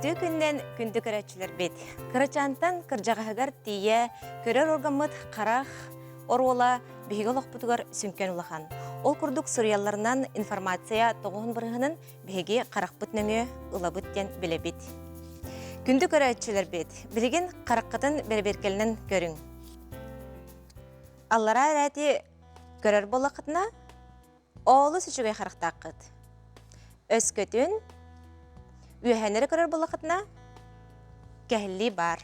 Үтүө күннэн күндү көрөөччүлэрбит! Кырачаантан кырдьаҕаһыгар тиийэ көрөр органмыт харах оруола биһиги олохпутугар сүҥкэн улахан. Ол курдук суруйалларынан информация тоҕуһун бырыһынын биһиги харахпыт нөҥүө ылабыт диэн билэбит. Күндү көрөөччүлэрбит, билигин хараххытын бэрэбиэркэлэнэн көрүҥ. Аллараа эрээти көрөр буоллаххытына, Олус үчүгэй харахтааххыт. Өскөтүн үөһэннэри көрөр буоллаххытына, кэһиллии баар.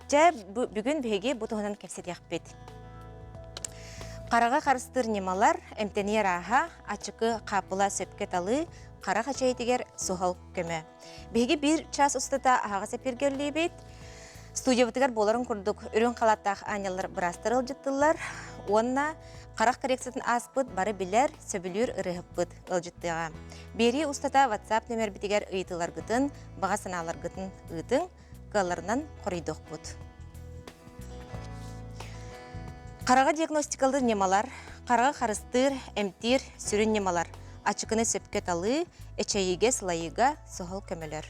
Дьэ, бүгүн биһиги бу туһунан кэпсэтиэхпит. Хараҕы харыстыыр ньымалар, эмтэнии арааһа, ачыкы хааппыла сөпкө талыы, харах эчэйитигэр суһал көмө. Биһиги биир час устата аһаҕас эпииргэ үлэлиибит. Студиябытыгар буоларын курдук үрүҥ халааттаах аанньаллар быраастар ыалдьыттыллар уонна харах коррекциятын ааспыт бары билэр, сөбүлүүр ырыаһыппыт ыалдьыттыаҕа. Биэрии устата WhatsApp нөмербитигэр ыйытыыларгытын, баҕа санааларгытын ыытыҥ, кыалларынан хоруйдуохпут. Хараҕы диагностикалыыр ньымалар, хараҕы харыстыыр, эмтиир сүрүн ньымалар, ачыкыны сөпкө талыы, эчэйиигэ, сылайыыга суһал көмөлөр.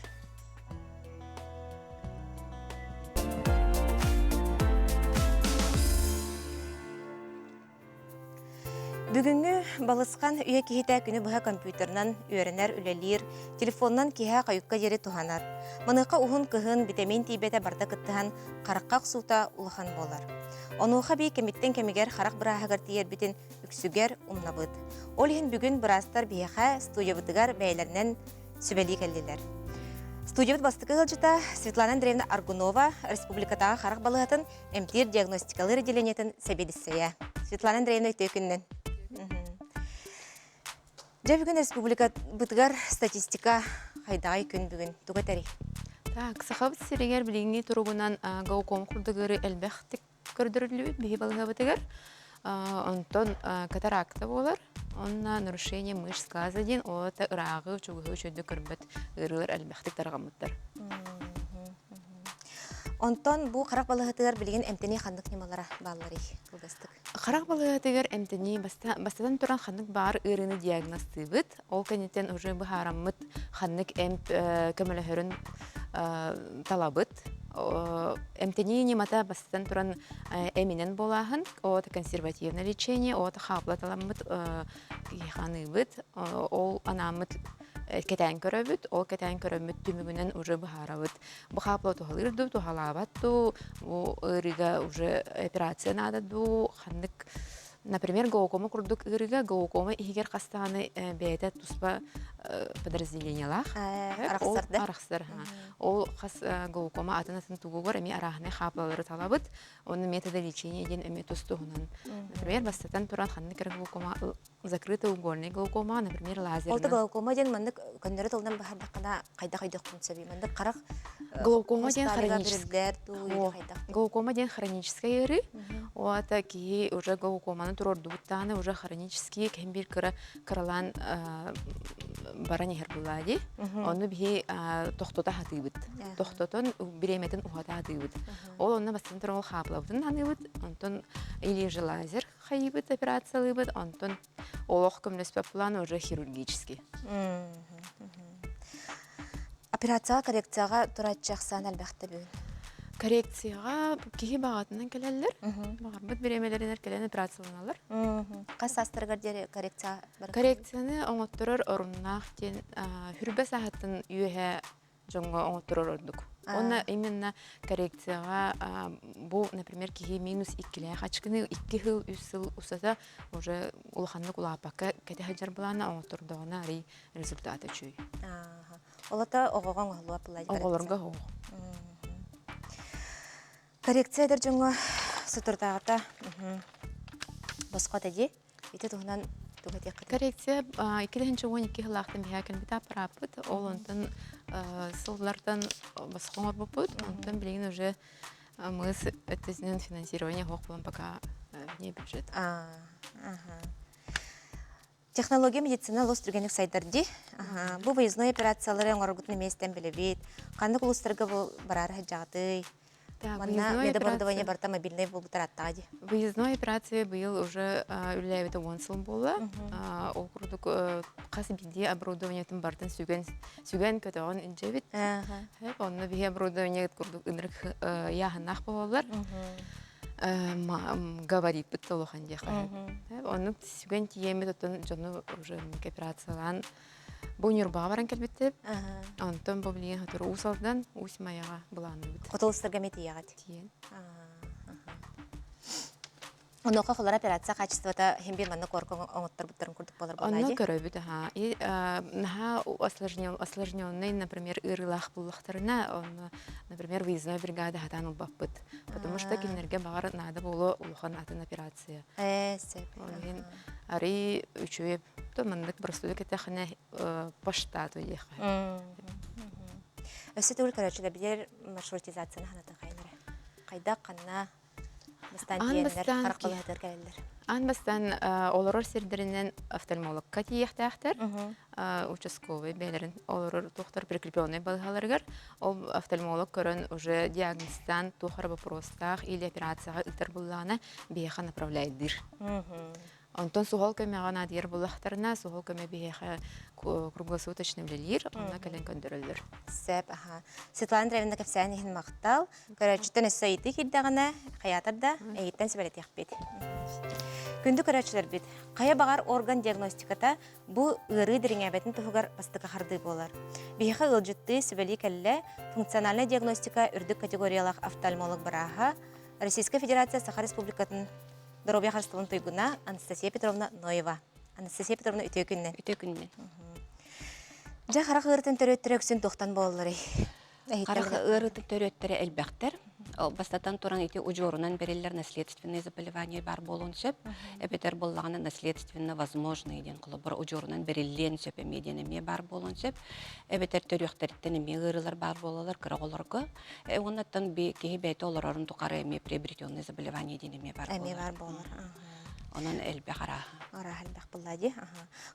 Бүгүҥҥү балысхан үйэ киһитэ күнү быһа компьютерынан үөрэнэр, үлэлиир, телефонунан киэһэ хойукка диэри туһанар. Маныаха уһун кыһын битэмиин тиийбэтэ барыта кыттыһан харахха охсуута улахан буолар. Онуоха бии кэмиттэн кэмигэр харах бырааһыгар тиийэрбитин үксүгэр умнабыт. Ол иһин бүгүн быраастар биһиэхэ студиябытыгар бэйэлэринэн сүбэлии кэллилэр. Студиябыт бастакы ыалдьыта Светлана Андреевна Аргунова, республикатааҕы харах балыыһатын эмтиир диагностикалыыр отделениетын сэбиэдиссэйэ. Светлана Андреевна үтүө күнүнэн. Дьэ бүгүн республикабытыгар статистика хайдаҕай күн бүгүн тугу этэрий? Так, Сахабыт сиригэр билиҥҥи туругунан глаукома курдук ыарыы элбэхтик көрдөрүллүбүт биһи балыыһабытыгар. Онтон катаракта буолар. Онно нарушение мышц глаза диэн ол это ырааҕы, чугаһы үчүгэйдик көрбөт ыарыылар элбэхтик тарҕаммыттар. Онтон бу харах балыыһатыгар билигин эмтэнии ханнык ньымалара баалларый кылгастык? Харах балыыһатыгар эмтэнии бастатан туран ханнык баар ыарыыны диагностыыбыт. Ол кэнниттэн уже быһаараммыт ханнык эмп көмөлөһөрүн талабыт. Эмтэнии ньымата бастатан туран эминэн буолааһын, ота консервативное лечение, ота хаапла таламмыт ханыыбыт, ол анааммыт кэтээн көрөбүт, ол кэтээн көрөммүт түмүгүнэн уже быһаарабыт. Бу хаапла туһалыыр дуу, туһалаабат дуу, бу ыарыыга уже операция наада дуу, ханнык Например, глаукома курдук ыарыыга глаукома иһигэр хастаҕаны бэйэтэ туспа подразделениелаах. Арахсар да? Арахсар. Ол хас глаукома атын-атын тугугар эмиэ арааһынай хаапылалары талабыт. Оны методы лечения диэн эмиэ тус-туһунан. Например, бастатан туран ханнык эрэ глаукома закрытоугольный глаукома, например, лазерынан. Ол да глаукома диэн маннык көннөрү тылынан баһардаххына хайдах өйдөххүн сөбүй? Маннык харах Глаукома диэн хронический глаукома диэн хроническай ыарыы. Ол аата киһи уже глаукоманы туруордубуттаҕына уже хронический кэм биир кыра кыралаан баран иһэр булаа дии. Ону биһи тохтото сатыыбыт. Тохтотон бириэмэтин уһата сатыыбыт. Ол онно бастатан туран ол хаапылабытын аныыбыт. Онтон или же лазер хайыыбыт, операциялыыбыт, онтон олох көмөлөспөт план уже хирургический. Операцияҕа, коррекцияҕа турааччы ахсаан элбэхтэ бүгүн? Коррекцияҕа киһи баҕатынан кэлэллэр. Баҕарбыт бириэмэлэринэн кэлэн операцияланаллар. Хас саастарыгар диэри коррекция барар? Коррекцияны оҥотторор оруннаах диэн хүрбэ сааһыттан үөһэ дьоҥҥо оҥотторор ордук. Уонна именно коррекцияҕа бу, например, киһи минус иккилээх ачкыны икки сыл, үс сыл устата уже улаханнык улааппакка кэтэ сылдьар былаана оҥоттордоҕуна арый результата үчүгэй. Олото оҕоҕо оҥоһуллубат буолла Оҕолорго оҕо. Коррекция эдэр дьоҥҥо сутурдааҕыта босхо этэ дии. Ити туһунан тугу этиэххитий? Коррекция 2012 сыллаахтан биһиэхэ кэлбит аппарааппыт. Ол онтон сыллартан босхо оҥорбуппут. Онтон билигин уже мыс өттүнэн финансирование суох буолан пока вне бюджет. Технология медицина олус түргэнник сайдар дии. Бу выездной операциялары оҥороргутун эмиэ истэн билэбит. Ханнык улуустарга бу бараары сылдьаҕытый? Так, Манна выездной медоборудование операция. барыта мобильнай буолбутар аттаҕа дии. Выездной операция быйыл уже үлэлээбитэ 10 сыл буолла. Ол курдук хас биирдии оборудованиетын барытын сүгэн сүгэн көтөҕөн илдьэбит. Онно биһи оборудование курдук ынырык ыйааһыннаах буолаллар. Говорит улахан диэххэ. Оннук сүгэн тиийэммит оттон дьону уже операциялаан бу Ньурбаҕа баран кэлбиттэр. Онтон бу билигин сотору Уус Алдан, Уус Майаҕа былаанныыбыт. Хотулустарга эмиэ тиийэҕит? Тиийэн. Онуоха холор операция качествота хим биир маннык орко оҥотторбуттарын курдук буолар Онно буолаа көрөбүт аха. И наһаа осложненный, например, ыарыылаах буллахтарына, онно, например, выездной бригада хатаан ылбаппыт. Потому что кинилэргэ баҕар наада буолуо улахан атын операция. Ээ, сөп. Ол иһин арый үчүгэй то маннык простой кэтэхинэ по штату диэххэ. Өссө төгүл көрөөччүлэрбитигэр маршрутизацияны ханатын хайынара. Хайдах ханна бастаан Аан тиийэннэр бастаан харах балыһатыгар кэлэллэр. Аан бастаан олорор сирдэринэн офтальмологка тиийиэхтээхтэр. Участковый бэйэлэрин олорор туохтар прикрепленный балыһаларыгар ол офтальмолог көрөн уже диагнозтаан туох эрэ вопростаах или операцияҕа ыытар буллаҕына биһиэхэ направляйдыыр. Онтон суһал көмөҕө наадыйар буоллахтарына, суһал көмө биһиэхэ круглосуточно үлэлиир, онно кэлэн көрдөрөллөр. Сөп, аха. Светлана Андреевна кэпсээн иһин махтал. Көрөөччүттэн өссө ыйытыы киирдэҕинэ, хайаатар да, эйиттэн сүбэлэтиэхпит. Күндү көрөөччүлэрбит, хайа баҕар орган диагностиката бу ыарыы дириҥээбэтин туһугар бастакы хардыы буолар. Биһиэхэ ыалдьыттыы сүбэлии кэллэ функциональнай диагностика үрдүк категориялаах офтальмолог бырааһа, Российскай Федерация Саха Республикатын доруобуйа харыстабылын туйгуна Анастасия Петровна Ноева. Анастасия Петровна үтүө күннэн. Үтүө күннэн. Дьэ харах ыарытын төрүөттэрэ үксүн туохтан буолалларый? Харах ыарыытын төрүөттэрэ элбэхтэр. Бастатан туран ити удьуорунан бэриллэр наследственные заболевания бар буолуон сөп. Эбэтэр буоллаҕына наследственно возможные диэн холобур удьуорунан бэриллиэн сөп эмиэ диэн эмиэ бар буолуон сөп. Эбэтэр төрүөхтэриттэн эмиэ ыарыылар баар буолалар кыра оҕолорго. Уоннаттан киһи бэйэтэ олорорун тухары эмиэ приобретенное заболевание диэн эмиэ бар Эмиэ бар буолар. Онон элбэх арааһа. Арааһа элбэх буолла дии.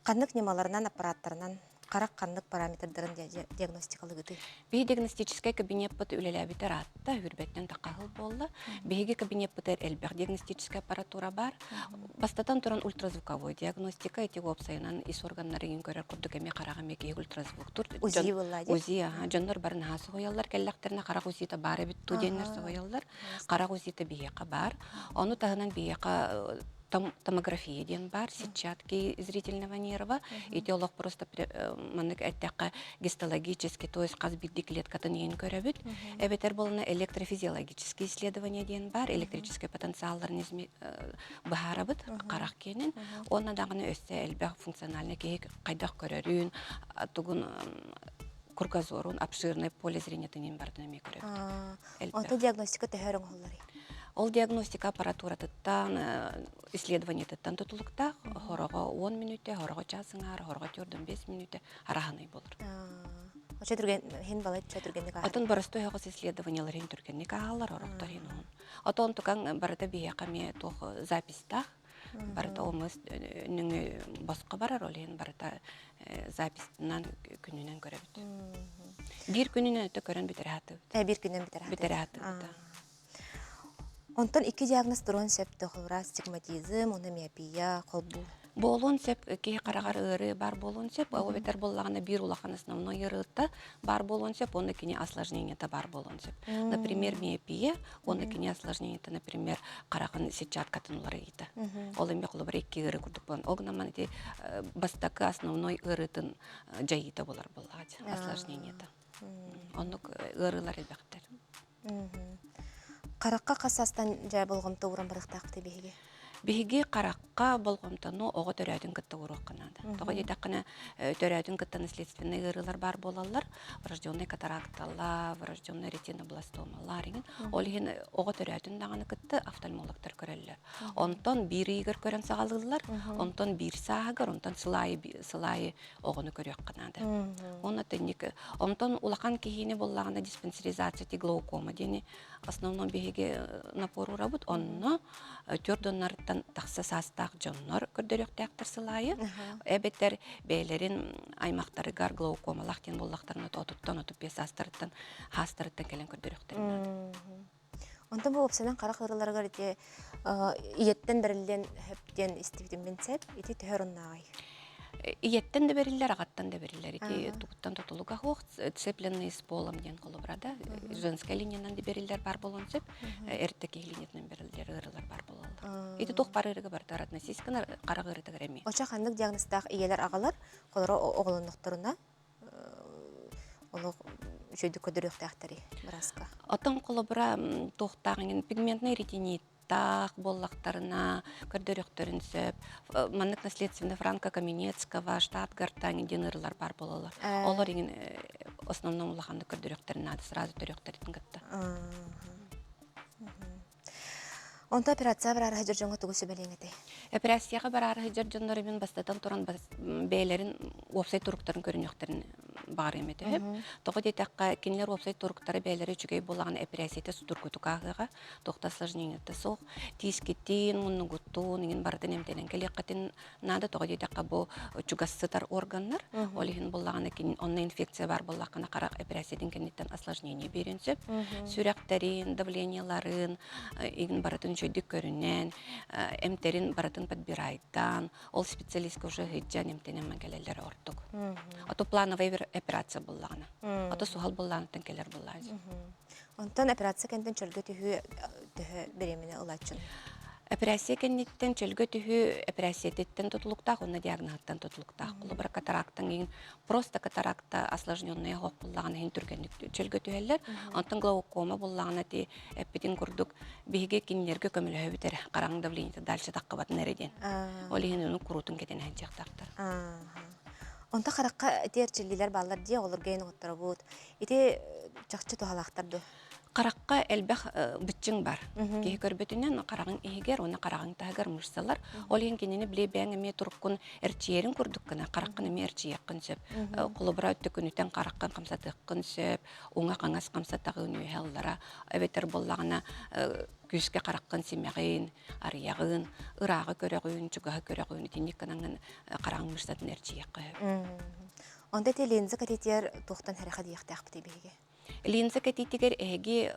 Ханнык ньымаларынан, аппараттарынан харах ханнык параметрдарын диагностикалыгытый? Биһи диагностическай кабинеппыт үлэлээбитэ ыраатта, үрбэттэн тахаһыл буолла. Биһиги кабинеппытыгар элбэх диагностическай аппаратура бар. Бастатан туран ультразвуковой диагностика, ити уопсайынан ис органнарын көрөр курдук эмиэ хараҕа эмиэ киһи ультразвуктур. УЗИ буолла дии. УЗИ, аха, дьоннор бары наһаа соһуйаллар, кэллэхтэринэ харах УЗИта баар эбит дуу диэннэр соһуйаллар. Харах УЗИта биһиэхэ баар. Ону таһынан биһиэхэ томография диэн баар, сетчатки зрительного нерва. Ити олох просто маннык эттэххэ гистологически, то есть хас биирдии клеткатын иһин көрөбүт. Эбэтэр буолана электрофизиологические исследования диэн баар, электрическэй потенциалларын быһаарабыт харах киэнин. Уонна даҕаны өссө элбэх функциональный киһи хайдах көрөрүн, тугун кругозорун, обширное поле зрениятын иһин барытын эмиэ көрөбүт. Онто диагностика төһө оҥоһулларый? Ол диагностика аппаратуратыттан, исследованиетыттан тутулуктаах. Хороҕо 10 мүнүүтэ, хороҕо час ыҥаар, хороҕо 45 мүнүүтэ араһынай болор. Очо түргэн хин балай чө түргэнник ааһар. Отон боростуой оҕус исследованиялар хин түргэнник ааһаллар, ороктор хин уһун. Отон тукаҥ барыта биһиэхэ эмиэ туох записьтаах, барыта омус нөҥүө босхо барар, ол иһин барыта записьтынан күнүнэн көрөбүт. Биир күнүнэн өтө көрөн бүтэрэ сатыыбыт. Биир күнүнэн бүтэрэ Бүтэрэ сатыыбыт. Онтон икки диагноз туруон сөп холобура стигматизм уонна миопия холбуу. Буолуон сөп, киһи хараҕар ыарыы баар буолуон сөп, ол эбэтэр буоллаҕына биир улахан основной ыарыыта баар буолуон сөп, уонна кини осложнениета баар буолуон сөп. Например, миопия, уонна кини осложнениета, например, хараҕын сетчаткатын уларыйыыта. Ол эмиэ холобура икки ыарыы курдук буолан, ол гынан ити бастакы основной ыарыытын дьайыыта буолар буоллаҕа осложнениета. Оннук ыарыылар элбэхтэр. Харахха хас саастан дьэ болҕомто ууран барыахтаахпытый биһиги? Биһиги харахха болҕомтону оҕо төрөөтүн кытта ууруохха наада. Тоҕо диэтэххинэ, төрөөтүн кытта наследственнай ыарыылар баар буолаллар. Врожденный катаракталар, врожденный ретинобластомалар иҥин. Ол иһин оҕо төрөөтүн даҕаны кытта офтальмологтар көрөллөр. Онтон биир ыйыгар көрөн саҕалыыллар, онтон биир сааһыгар, онтон сыл аайы, сыл аайы оҕону көрүөххэ наада. Уонна тэнник онтон улахан киһини буллаҕына диспансеризация глаукома диэни основном биһиги напор урабыт. Онно төрт доннарыттан тахса саастаах дьоннор көрдөрүөхтээхтэр сыл аайы. Эбэтэр бэйэлэрин аймахтарыгар глаукомалаах диэн буоллахтарына отуттан 35 саастарыттан хаастарыттан кэлэн көрдөрүөхтэрин наада. Онтон бу уопсайынан харах ыарыыларыгар ити ийэттэн бэриллиэн сөп диэн истибитим мин сөп. Ити төһө оруннааҕый? Ийэттэн да бэриллэр, аҕаттан да бэриллэр. Ити тугуттан тутулуга суох сцепленные с полом диэн холобура да женская линиянан да бэриллэр бар буолуон сөп, эрдэ киһи линиятынан бэриллэр ыарыылар бар буолаллар. Ити туох бар ыарыыга барытыгар относительно харах ыарыытыгар эмиэ. Очо ханнык диагнозтаах ийэлэр аҕалар холоро оҕолоннохторуна олох үчүгэйдик көрдөрүөхтээхтэрий бырааска? Оттон холобура туохтаах иҥин пигментный ретиниттаах буоллахтарына көрдөрүөхтэрин сөп. Маннык наследственный Франко Каменецкого, Штатгарта диэн ыарыылар баар буолаллар. Олор иҥин основном улаханнык көрдөрүөхтэрин наада, сразу төрүөхтэрин кытта. Онто операция бараары сылдьар дьоҥҥо тугу сүбэлиэҥ этэй? Операцияҕа бараары сылдьар дьоннор мин бастатан туран бэйэлэрин уопсай туруктарын көрүнүөхтэрин баҕарыам этэ. Тоҕо диэтэххэ, кинилэр уопсай туруктара бэйэлэрэ үчүгэй буоллаҕына эпэрээссийэтэ судургутук ааһыаҕа, туох да осложнениета суох. Тиискитин, муннугуттун, иҥин барытын эмтэнэн кэлиэххитин наада. Тоҕо диэтэххэ, бу чугас сытар органнар. Ол иһин буоллаҕына, онно инфекция баар буоллаххына, харах эпэрээссийэтин кэнниттэн осложнение биэриэн сөп. Сүрэхтэрин, давлениеларын, иҥин барытын үчүгэйдик көрүнэн, эмтэрин барытын подбирайдаан, ол специалистка уже сылдьан эмтэнэн кэлэллэрэ ордук. А то плановая операция буоллаҕына. А то суһал буоллаҕыттан кэлэр буоллаҕына. Онтон операция кэнниттэн чөлгө түһүү төһө бириэмэни ылааччын? Операция кэнниттэн чөлгө түһүү операциятыттан тутулуктаах уонна диагноһыттан тутулуктаах. Холобура катарактан иһин просто катаракта осложненная оһох буллаҕына иһин түргэнник чөлгө түһэллэр. Онтон глаукома буллаҕына ти эппитин курдук биһиги кинилэргэ көмөлөһөбүт эрэ хараҥ давлениета дальше таххыбатын эрэ диэн. Ол иһин ону куруутун кэтэн сылдьыахтаахтар. Онто харахха ити эрчиллиилэр бааллар дии оҕолорго иһин оҥотторобут. Ити чахчы туһалаахтар дуо? Харахха элбэх быччыҥ бар. Киһи көрбөтүнэн хараҕыҥ иһигэр уонна хараҕыҥ таһыгар мышцалар. Ол иһин кинини били бэйэҥ эмиэ туруккун эрчийэрин курдук гына хараххын эмиэ эрчийиэххин сөп. Холобура төкүнүтэн хараххын хамсатыаххын сөп, уҥа-хаҥас хамсатаҕын үөһэ аллара эбэтэр буоллаҕына күүскэ хараххын симэҕин, арыйаҕын, ырааҕы көрөҕүн, чугаһы көрөҕүн итинник гынаҥын хараҕыҥ мышцатын эрчийиэххэ сөп. Онто ити линза кэтитигэр туохтан сэрэхэдийиэхтээхпитий биһиги? Линза кэтиитигэр эһиги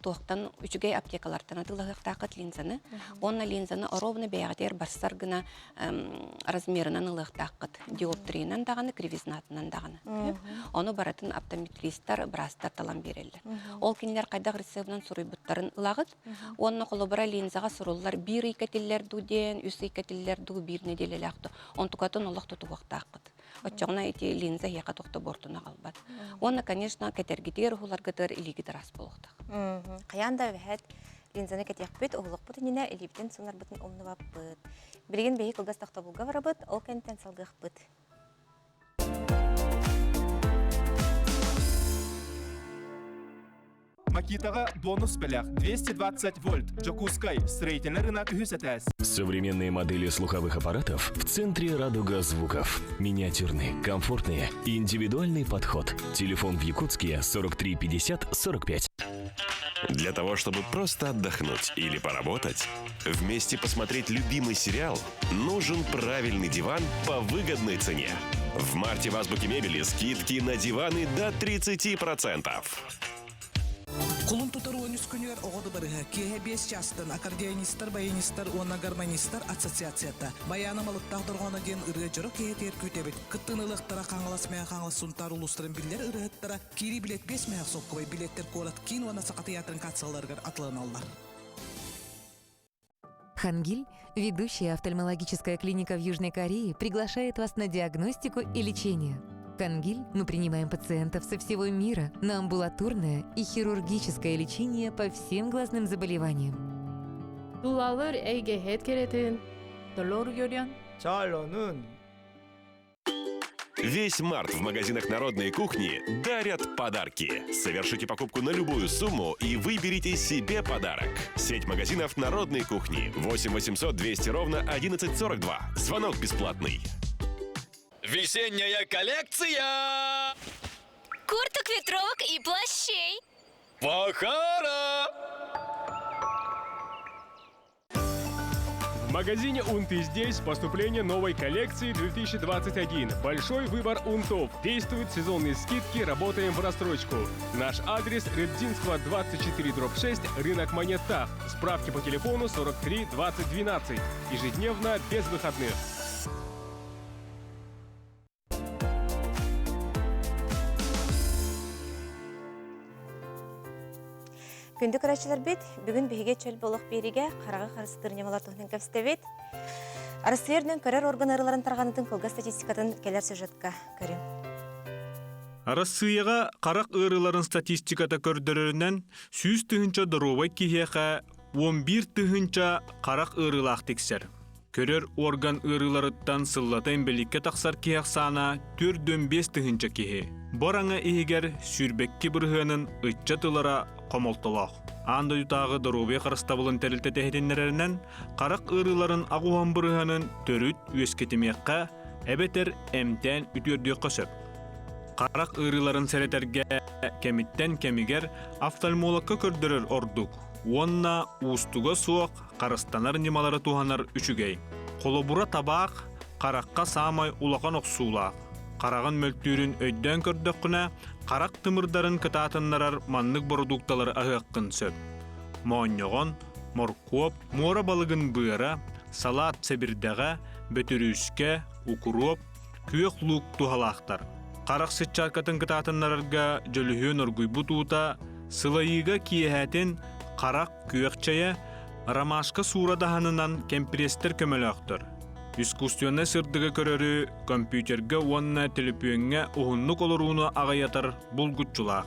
туохтан үчүгэй аптекалартан атыылаһыахтааххыт линзаны. Уонна линзаны оруобуна бэйэҕитигэр барсар гына размерынан ылыахтааххыт. Диоптрийнан даҕаны, кривизнатынан даҕаны. Ону барытын оптометристар, быраастар талан биэрэллэр. Ол кинилэр хайдах рецебынан суруйбуттарын ылаҕыт. Уонна холобура линзаҕа суруллар биир ый кэтиллэр дуу диэн, үс ый кэтиллэр дуу, биир нэдиэлэлээх дуу. Онтукатын олох тутуһуохтааххыт. Оччоҕуна ити линза эһиэхэ туох да буортуну аҕалбат. Уонна, конечно, кэтэргитигэр уһуларгытыгар илиигит ыраас буолуохтаах. Хайаан да эбэһээт линзаны кэтиэхпит, уһулуохпут иннинэ илиибитин суунарбытын умнубаппыт. Билигин биһиги кылгас тохтобулга барабыт, ол кэнниттэн салгыахпыт. Макитаҕа бонус бэлэх 220 вольт. Дьокуускай. Строительный рынок үһүс этээс. Современные модели слуховых аппаратов в центре «Радуга звуков». Миниатюрный, комфортный и индивидуальный подход. Телефон в Якутске 43 50 45. Для того, чтобы просто отдохнуть или поработать, вместе посмотреть любимый сериал, нужен правильный диван по выгодной цене. В марте в Азбуке мебели скидки на диваны до 30%. Кулун тутар 13 күнүгэр оҕо дыбарыһа киэһэ 5 чаастан аккордеонистар, баянистар уонна гармонистар ассоциацията Байаана Малыктаах дорҕооно диэн ырыа дьоро киэһэтигэр күүтэбит. Кыттыыны ылыахтара Хаҥалас Мэҥэ Хаҥалас Сунтаар улуустарын биллэр ырыаһыттара киирии билет 5 мөһөх солкуобай билеттэр куорат киин уонна Саха тыйаатырын кассаларыгар атыланаллар. Хангиль, ведущая офтальмологическая клиника в Южной Корее, приглашает вас на диагностику и лечение. В Хангиль мы принимаем пациентов со всего мира на амбулаторное и хирургическое лечение по всем глазным заболеваниям. Тулалыыр эйгэһит кэрэтин толору көрөн Чалонун Весь март в магазинах народной кухни дарят подарки. Совершите покупку на любую сумму и выберите себе подарок. Сеть магазинов народной кухни. 8 800 200 ровно 1142. Звонок бесплатный. Весенняя коллекция! Курток, ветровок и плащей. Бахара! В магазине «Унты здесь» поступление новой коллекции 2021. Большой выбор унтов. Действуют сезонные скидки, работаем в рассрочку. Наш адрес – Рыбдинского, 24, дробь 6, рынок Монета. Справки по телефону 43 20 12. Ежедневно, без выходных. Күндү көрөөччүлэрбит, бүгүн биһиги чөл болох биэригэ хараҕы харыстыыр ньымалар туһунан кэпсэтэбит. Арассыыйа үрдүнэн көрөр орган ыарыыларын тарҕанытын кылгас статистикатын кэлэр сюжетка көрүҥ. Арассыыйаҕа харах ыарыыларын статистиката көрдөрөрүнэн, 100 тыһыынча доруобай киһиэхэ 11 тыһыынча харах ыарыылаах тиксэр. Көрөр орган ыарыыларыттан сыллата инбэлииккэ тахсар киһи ахсаана 45 тыһыынча киһи. Бу араҥа иһигэр сүүрбэкки бырыһыанын ыччат ылара хомолтолоох. Аан дойдутааҕы доруобуйа харыстабылын тэрилтэтэ иһитиннэрэринэн, харах ыарыыларын аҕуһан бырыһыанын төрүт үөскэтимиэххэ эбэтэр эмтээн үтүөрдүөххэ сөп. Харах ыарыыларын сэрэтэргэ кэмиттэн кэмигэр офтальмологка көрдөрөр ордук уонна уустуга суох харыстанар ньымалары туһанар үчүгэй. Холобура табаах харахха саамай улахан охсуулаах. Хараҕын мөлтүүрүн өйдөөн көрдөххүнэ, харах тымырдарын кытаатыннарар маннык бородуукталары аһыаххын сөп. Моонньоҕон, моркуоп, муора балыгын быара, салаат сэбирдэҕэ, бөтүрүүскэ, укуруоп, күөх луук туһалаахтар. Харах сетчаткатын кытаатыннарарга дьөлүһүөн оргуйбут уута, сылайыыга киэһэтин харах күөх чэйэ, ромашка суурадаһынынан кэмпириэстэр көмөлөөхтөр. Искусственнай сырдыгы көрөрү компьютерга уонна төлөпүөҥҥэ уһуннук олорууну аҕыйатар булгуччулаах.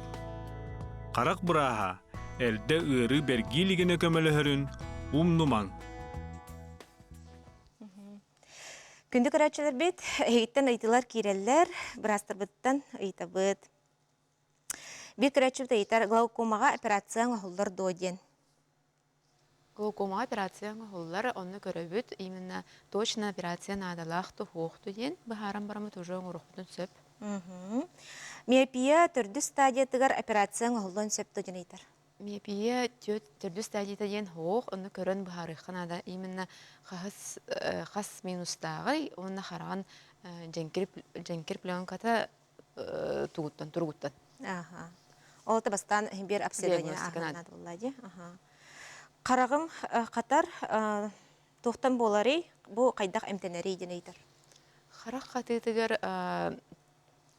Харах бырааһа эрдэ ыарыы бэргии илигинэ көмөлөһөрүн умнумаҥ. Күндү көрөөччүлэрбит, эһигиттэн ыйытыылар киирэллэр, быраастарбыттан ыйытабыт. Биир көрөөччүбүт ыйытар, глаукомаҕа операция оҥоһуллар дуо диэн. Глаукомаҕа операция оҥоһуллар, онно көрөбүт, именно точно операция наадалаах туһуохту диэн быһааран бараммыт уже оҥоруохпутун сөп. Миопия төрдүс стадиятыгар операция оҥоһуллуон сөп дуо диэн ыйытар. Миопия төрдүс стадията диэн суох, онно көрөн быһаарыахха наада. Именно хаһыс хас минустааҕый уонна хараҕын дьэҥкир дьэҥкир пленката тугуттан туругуттан. Аха. Ол бастаан биир обследование ааһан буолла дии. Хараҕым хатар туохтан буоларый? Бу хайдах эмтэнэрий диэн ыйытар. Харах хатыытыгар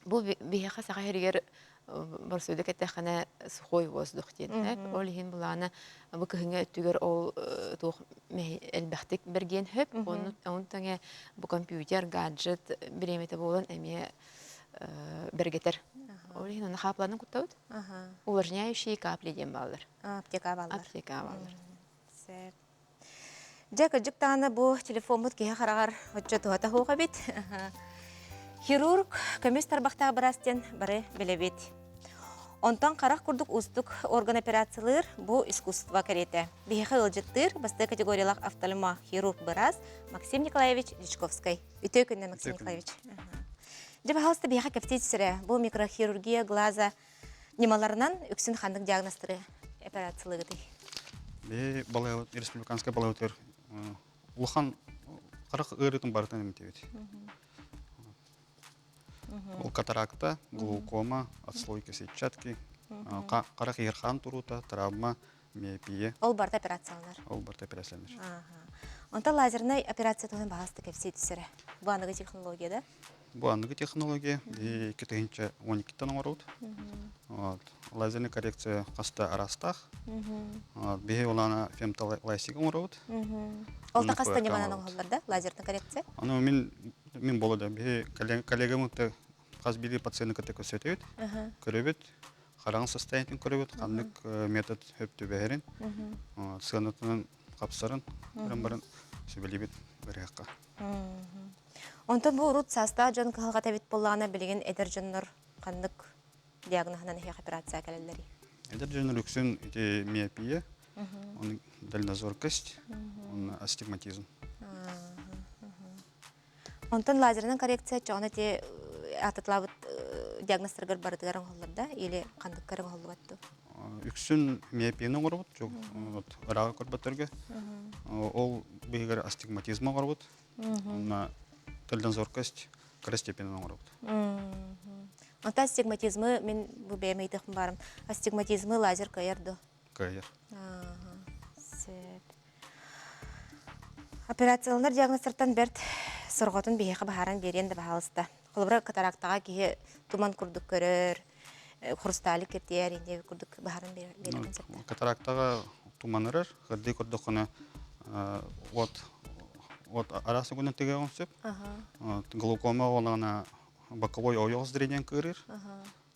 бу биһиэхэ саха сиригэр борсуйда кэттэххинэ сухой воздух диэн сөп. Ол иһин былаана бу кыһыҥҥы өттүгэр ол туох элбэхтик бэргиэн сөп. Онон тэҥэ бу компьютер, гаджет бириэмэтэ буолан эмиэ бэргэтэр. Ол иһин аны хаапыланан куттабыт. Увлажняющие капли диэн бааллар. Аптека бааллар. Аптека бааллар. Сөп. Дьэ, кырдьык даҕаны бу телефоммут киһи хараҕар оччо туһата суох эбит. Хирург көмүс тарбахтаах быраас диэн бары билэбит. Онтон харах курдук уустук орган операциялыыр бу искусство кэриэтэ. Биһиэхэ ыалдьыттыыр бастакы категориялаах офтальмохирург быраас Максим Николаевич Дьячковскай. Үтүө күннэ, Максим Николаевич. Дьэ, пожалуйста, биһиэхэ кэпсии түсэрэ. Бу микрохирургия глаза ньымаларынан үксүн ханнык диагностары операциялыгытый? Биһи балыһабыт республиканскай балыһабытыгар улахан харах ыарыытын барытын эмтиибит. Ол катаракта, глаукома, отслойка сетчатки, харах иһэр туруута, травма, миопия. Ол барыта операцияланар. Ол барыта операцияланар. Онтон лазернай операция туһунан баһаалыста кэпсии түсэрэ. Бу аныгы технология да? Бу аныгы технология 2012-тэн оҥоробут. Лазерный коррекция хаста араастаах. Биһи улаана фемтолайсик оҥоробут. Ол да хаста ньыманан оҥоһуллар да лазерный коррекция? Аны мин мин боло да биһи коллегам кытта хас биирдии пациены кытта көрсөтөбүт, көрөбүт, хараҕын состояниетын көрөбүт, ханнык метод сөп түбэһэрин, сыанатынан хапсарын көрөн баран сүбэлиибит барыахха. Онтон бу урут саастаах дьон кыһалҕата эбит буоллаҕына, билигин эдэр дьоннор ханнык диагноһынан эһиэхэ операция кэлэллэрий? Эдэр дьоннор үксүн ити миопия, он дальнозоркость, он астигматизм. Онтон лазерынан коррекция чоҕуна ити атытлаабыт диагнозтаргар барытыгар оҥоһуллар да или ханныккар оҥоһуллубат дуу? Үксүн миопияны оҥоробут, вот ырааҕы көрбөттөргө. Ол биһигэр астигматизм оҥоробут. Уонна дальнозоркость кыра степенин оҥоробут. Онтон астигматизмы мин бу бэйэм ыйытыахпын баарым. Астигматизмы лазер кыайар дуо? Кыайар. Сөп. Операцияланар диагнозтартан бэрт сорҕотун биһиэхэ баһааран биэриэн да баһаалыста. Холобура, катарактаҕа киһи туман курдук көрөр, хрусталик киртийэр инде курдук баһаран биэриэн сөп. Катарактаҕа туманырар, кырдыы көрдөххүнэ от от араас өгүнэн тыгыаҕын сөп. Глаукома буоллаҕына боковой ойоҕос зрениен кыырыыр.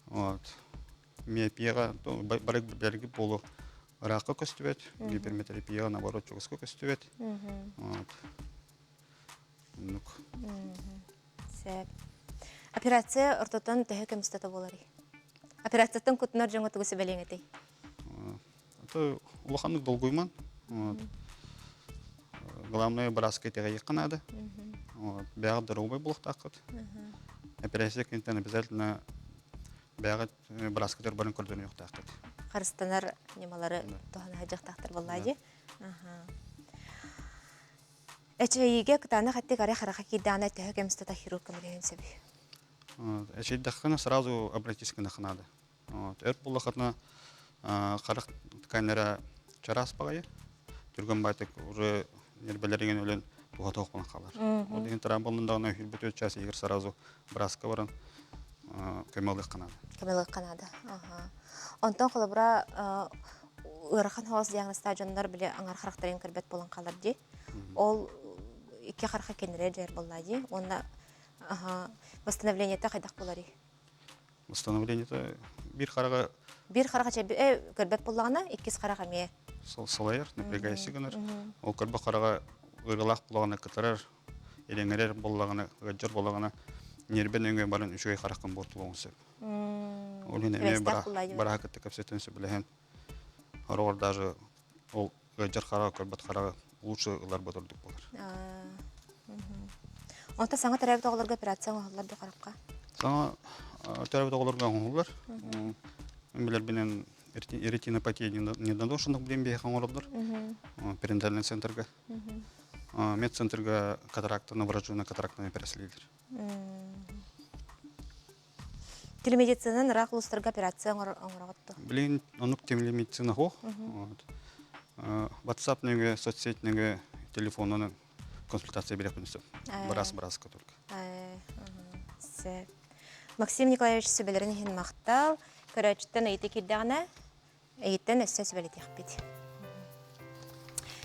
Вот. Миопияҕа бары бэрги буолу ыраахха көстүбэт, гиперметропияҕа наоборот чугаска көстүбэт. Вот. Оннук. Сөп. Операция ортотон төһө көмүстата буоларый? Операцияттан кутунар дьоҥҥо тугу сүбэлиэҥ этэй? Это улаханнык долгуйман. Вот. Главное, бырааска итэҕэйиэххэ наада. Вот. Бэйэҕит доруобай буолуохтааххыт. Операция кэнниттэн обязательно бэйэҕит бырааскытыгар баран көрдөрүнүөхтааххыт. Харыстанар ньымалары туһана сылдьыахтаахтар буоллаа дии. Эчэйиигэ кытаанах эттик арай хараха киирдэҕинэ төһө кэм устата хирург көмөлөһүөн сөбүй? Эчэйдэххинэ сразу обратись гыныахха наада. Вот. Өр буллаххытына харах тканьнара чараас баҕайы. Түргэн баайтык уже нербэлэригин өлөн туһа тоох буолан хаалар. Ол иһин трамболундаҕына үһүрбүт час иһигэр сразу бырааска баран көмө ылыахха наада. Көмө ылыахха наада. Онтон холобура ыарахан хоос диагнозтаах дьоннор били аҥар харахтарын көрбөт буолан хаалар дии. Ол икки харахха кэннирэ дьайар буоллаа дии. Уонна восстановлениета хайдах буоларый? Восстановлениета биир хараҕа Биир хараҕа көрбөт буоллаҕына, иккис харах эмиэ салайар, напрягайся гынар. Ол көрбөх хараҕа ыарыылаах буоллаҕына кытарар, ириҥэрэр буоллаҕына, ыалдьар буоллаҕына, ньиэрбэ нөҥүө баран үчүгэй хараххын буортулуоҕун сөп. Ол иһин эмиэ бараһа кытта кэпсэтэн сөбүлэһэн, хороҕор даже ол ыалдьар хараҕа көрбөт хараҕы лучше ыларбыт ордук буолар. Онтон саҥа төрөөбүт оҕолорго операция оҥоһуллар дуо харахха? Саҥа төрөөбүт оҕолорго оҥоһуллар. Билэрбинэн ретинопатия недоношенных диэн биһиэхэ оҥороллор. Перинатальный центрга. Медцентрга катаракта, новорожденная катарактаны операциялыыллар. Телемедицинанан ыраах улуустарга операция оҥороҕут дуо? Билигин оннук телемедицина суох. WhatsApp нөҥүө, соцсеть нөҥүө телефонунан консультация биэриэхпин сөп. Быраас-бырааска только. Сөп. Максим Николаевич сүбэлэрин иһин махтал. Көрөөччүттэн ыйытыы киирдэҕинэ, Эйиттэн өссө сүбэлэтиэхпит.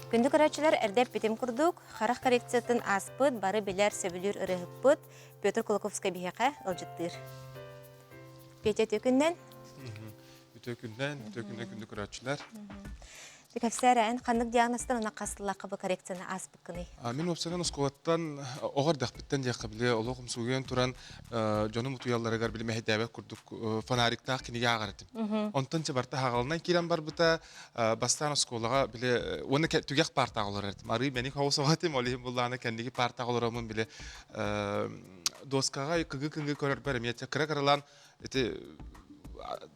Күндү көрөөччүлэр, эрдэ эппитим курдук, харах коррекциятын ааспыт, бары билэр, сөбүлүүр ырыаһыппыт Петр Кулаковскай биһиэхэ ыалдьыттыыр. Петя, үтүө күннэн. Үтүө күннэн, үтүө күннэн күндү көрөөччүлэр. Кэпсээр эн ханнык диагнозтан уонна хас сыллаахха бу коррекцияны ааспыккыный? Мин уопсайынан оскуолаттан оҕо эрдэхпиттэн диэххэ били олох умсугуйан туран дьонум утуйалларыгар били мэһэйдээбэт курдук фонариктаах кинигэ ааҕар этим. Онтон чэ барыта хаҕалынан киирэн барбыта. Бастаан оскуолаҕа били уонна түгэх паартаҕа олорор этим. Арыы мэник оҕус оҕо этим, ол иһин буллаана кэнники паартаҕа олороммун били доскаҕа кыгы-кыҥыы көрөрбөр эмиэ кыра-кыралаан ити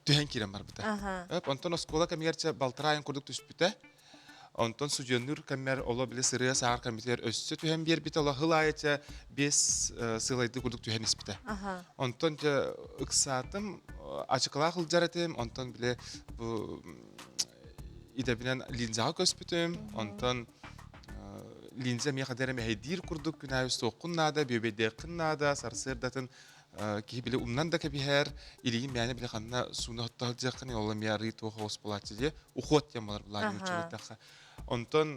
түһэн киирэн барбыта. Онтон оскуола кэмигэр чэ балтараа айын курдук түспүтэ. Онтон судьуоннуур кэммэр оло били сырыа саар кэмитигэр өссө түһэн биэрбитэ, оло хыл аайы чэ биэс сыалайды курдук түһэн испитэ. Онтон дьэ ыксаатым, ачыкылаах ылдьар этим, онтон били бу идэбинэн линзаҕа көспүтүм, онтон линза миэхэ дэрэ мэһэйдиир курдук күн аайы суоххун наада, бүөбэйдиэххин наада, сарсыардатын киһи били умнан да кэбиһэр, илиигин мээнэ били ханна сууна хотто сылдьыаххын, ол эмиэ арыы туох оҕус буолааччы дии, уход диэн буолар былаан нууччалыйтахха. Онтон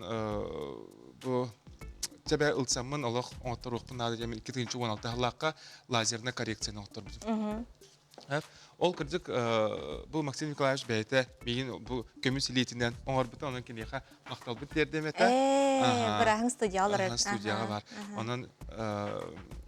бу чэбэ ылсаммын олох оҥотторуохпун наада диэмин 2016 сыллаахха лазерная коррекцияны оҥотторбутум. Ол кырдьык бу Максим Николаевич бэйэтэ миигин бу көмүс илиитинэн оҥорбута, онон киниэхэ махталбыт тиэрдэм этэ. Бырааһыҥ студияҕа олорор. Студияҕа бар. Онон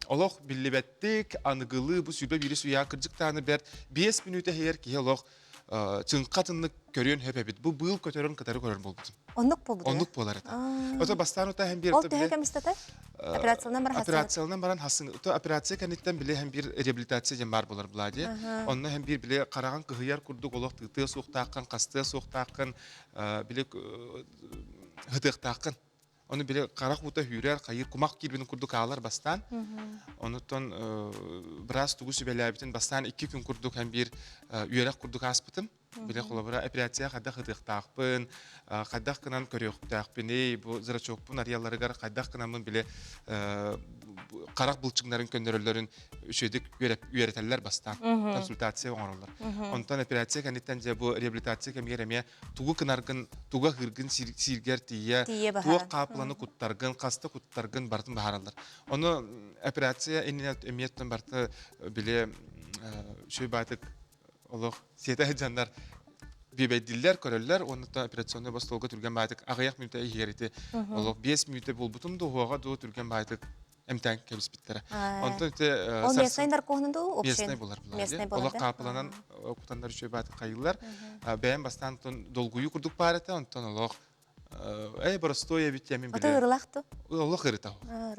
олох биллибэттик, аныгылыы бу 21 үйэ кырдьыктааны бэрт 5 мүнүүтэ иһигэр киһи олох чыҥха атыннык көрүөн сөп эбит. Бу быыл көтөрүн кытары көрөр буолбутум. Оннук буолбута. Оннук буолар этэ. Ото бастаан ута һэн биир Ол төһө кэм устата? Операцияланан баран Операцияланан баран хасын. Ото операция кэнниттэн били һэн биир реабилитация диэн баар буолар була дии. Онно һэн биир били хараҕын кыһыйар курдук олох тыытыа суохтааххын, хастыа суохтааххын, били һытыахтааххын. Оны били харах уута хүүрэр, хайыр кумах киирбитин курдук аалар бастаан. Онуттан быраас тугу сүбэлээбитин бастаан икки күн курдук һәм биир үөрэх курдук ааспытым. Били холобура операция хайдах ытыахтаахпын, хайдах гынан көрүөхтээхпиний, бу зрачокпун арыйалларыгар хайдах гынаммын били харах былчыҥнарын көннөрөллөрүн үчүгэйдик үөрэтэллэр бастаан консультация оҥороллор. Онтон операция кэнниттэн дьэ бу реабилитация кэмигэр эмиэ тугу гынаргын, тугу аһыыргын сииргэр тиийэ, туох хаапыланы куттаргын, хаста куттаргын барытын баһараллар. Ону операция иннинэ эмиэ барыта били үчүгэй баатык олох сиэтэ сылдьаннар биэбэйдииллэр, көрөллөр уонна операционнай остуолга түргэн баайтык аҕыйах мүнүүтэ иһигэр ити олох 5 мүнүүтэ буолбутум дуу, уһуоҕа дуу түргэн баайтык эмтээн кэбиспиттэрэ. Онтон ити Ол местный наркоһунан дуу, местный булар местный Олох хаапыланан кутаннар үчүгэй баайтык хайыыллар. Бэйэм бастаан долгуйуу курдук баар этэ, онтон олох Эй, боростуой эбит диэмин биле. Ото ырылах ту? Олох ырыта.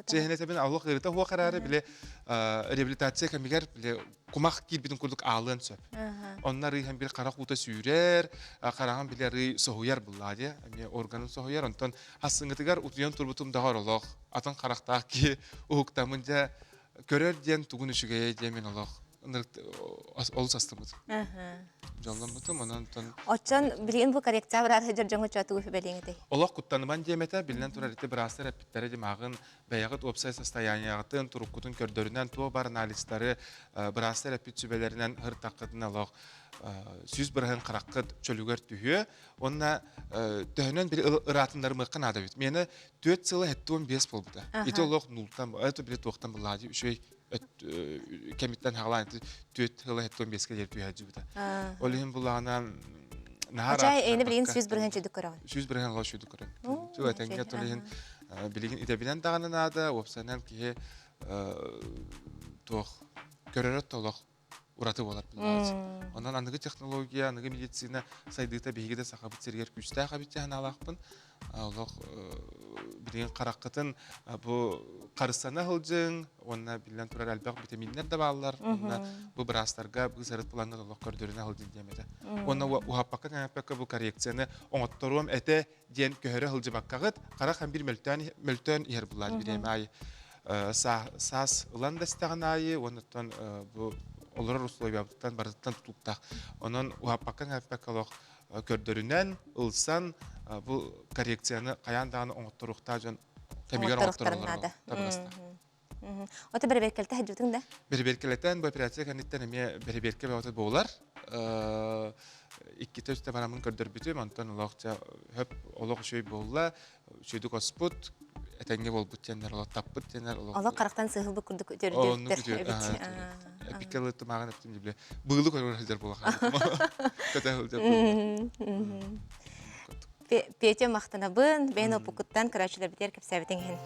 Чэһин этэбин олох ырыта хуох араары биле реабилитация кэмигэр биле кумах киирбитин курдук аалыан сөп. Онно арыйхан бир харах уута сүүрэр, хараҕын биле арый соһуйар буллаа дии. Эмиэ органын соһуйар. Онтон хассыҥытыгар утуйан турбутум даҕар олох атын харахтаах киһи уһуктамын дьэ көрөр диэн тугун үчүгэйэ диэн мин олох олус астыммыт. Дьолломмутум, онон Оччон билигин бу коррекция барар сылдьар дьоҥҥо чуотугу сүбэлиэҥ этэй? Олох куттаныман диэм этэ, биллэн турар ити быраастар эппиттэрэ димааҕын бэйэҕит уопсай состояниеҕытын, туруккутун көрдөрүнэн туох бар анализтары быраастар эппит сүбэлэринэн һыртаххытына олох 100% хараххыт чөлүгэр түһүө уонна төһөнөн били ыраатыннарымыахха наада эбит. Миэнэ 4 сыла 75 буолбута. Ити олох нултан, это били туохтан буллаадьы үчүгэй кэмиттэн хаҕалаан түөрт сыла 75-ке диэри түһээдьибитэ. Ол иһин буллаҕына наһаа Очай эйне билигин 100% чүдүк көрөҕүн. 100% лоо чүдүк көрөм. Чү этэҥҥэ тол иһин билигин идэбинэн даҕаны наада, уопсайынан киһи туох көрөрө толох ураты буолар буллааччы. Онон аныгы технология, аныгы медицина сайдыыта биһиги да Сахабыт сиригэр күүстээх эбит дии санаалаахпын. Олох билигин хараххытын бу харыстана сылдьыҥ уонна биллэн турар элбэх витаминнэр да бааллар. Уонна бу быраастарга быыс-арыт булаҥҥыт олох көрдөрүнэ сылдьын диэм этэ. Уонна уһаппакка кэҥэппэккэ бу коррекцияны оҥотторуом этэ диэн көһөрө сылдьыбаккаҕыт харах һәм бир мөлтөөн мөлтөөн иһэр буллаат бириэмэ аайы саас ылан да истэҕин аайы уоннаттан бу олорор условиябыттан барытыттан тутулуктаах. Онон уһаппакка кэҥэппэккэ олох көрдөрүнэн, ылсан бу коррекцияны хайаан даҕаны оҥотторуохтаах дьон кэмигэр оҥоттороллоро табыгастаах. Ото бэрэбиэркэлэтэ сылдьыбытыҥ да? Бэрэбиэркэлэтэн бу операция кэнниттэн эмиэ бэрэбиэркэ бөҕөтө буолар. Иккитэ үстэ бараммын көрдөрбүтүм, онтон олох дьэ хөп олох үчүгэй буолла, үчүгэйдик оспут, этэҥҥэ буолбут диэннэр олох таппыт диэннэр олох Олох харахтан сыһылбыт курдук үтүөрдүбүттэр эбит. Эпикке ылыттым ааҕын эптим дии быылы көрөр сылдьар буола хаалбытым. Көтө сылдьар буолла. Петя махтанабын, бэйэн опукуттан көрөөччүлэрбитигэр кэпсээбитиҥ иһин.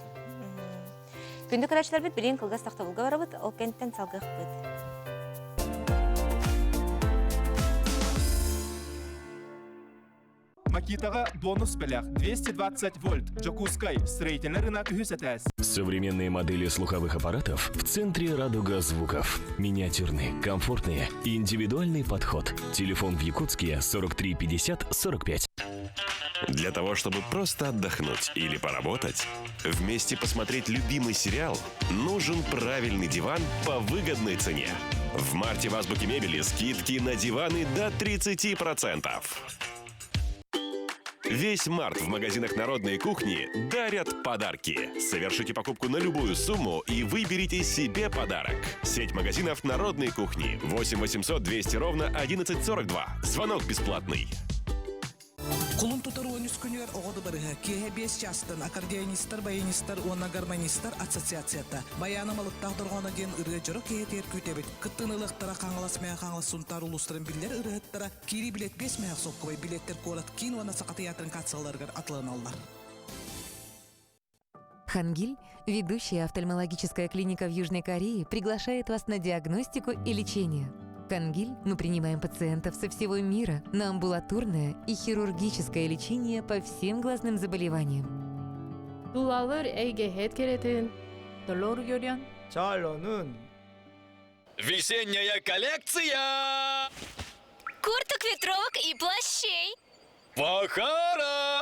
Күндү көрөөччүлэрбит билигин кылгас тохтобулга барабыт, ол кэнниттэн салгыахпыт. Макитаҕа бонус бэлэх 220 вольт. Дьокуускай. Строительный рынок үһүс этээс. Современные модели слуховых аппаратов в центре «Радуга звуков». Миниатюрный, комфортный, индивидуальный подход. Телефон в Якутске 43 50 45. Для того, чтобы просто отдохнуть или поработать, вместе посмотреть любимый сериал, нужен правильный диван по выгодной цене. В марте в Азбуке мебели скидки на диваны до 30%. Весь март в магазинах народной кухни дарят подарки. Совершите покупку на любую сумму и выберите себе подарок. Сеть магазинов народной кухни 8 800 200 ровно 1142. Звонок бесплатный. Кулун тутар 13 күнүгэр оҕо дыбарыһа киэһэ 5 чаастан аккордеонистар, баянистар уонна гармонистар ассоциацията Байаана Малыктаах дорҕооно диэн ырыа дьоро киэһэтигэр күүтэбит. Кыттыыны ылыахтара Хаҥалас Мэҥэ Хаҥалас Сунтаар улуустарын биллэр ырыаһыттара Киирии билет 5 мөһөх солкуобай билеттэр куорат киин уонна Саха тыйаатырын кассаларыгар атыланаллар. Хангиль, ведущая офтальмологическая клиника в Южной Корее, приглашает вас на диагностику и лечение. Хангиль мы принимаем пациентов со всего мира на амбулаторное и хирургическое лечение по всем глазным заболеваниям. Тулалыыр эйгэһит кэрэтин толору көрөн Чалонун Весенняя коллекция! Курток, ветровок и плащей. Бахара!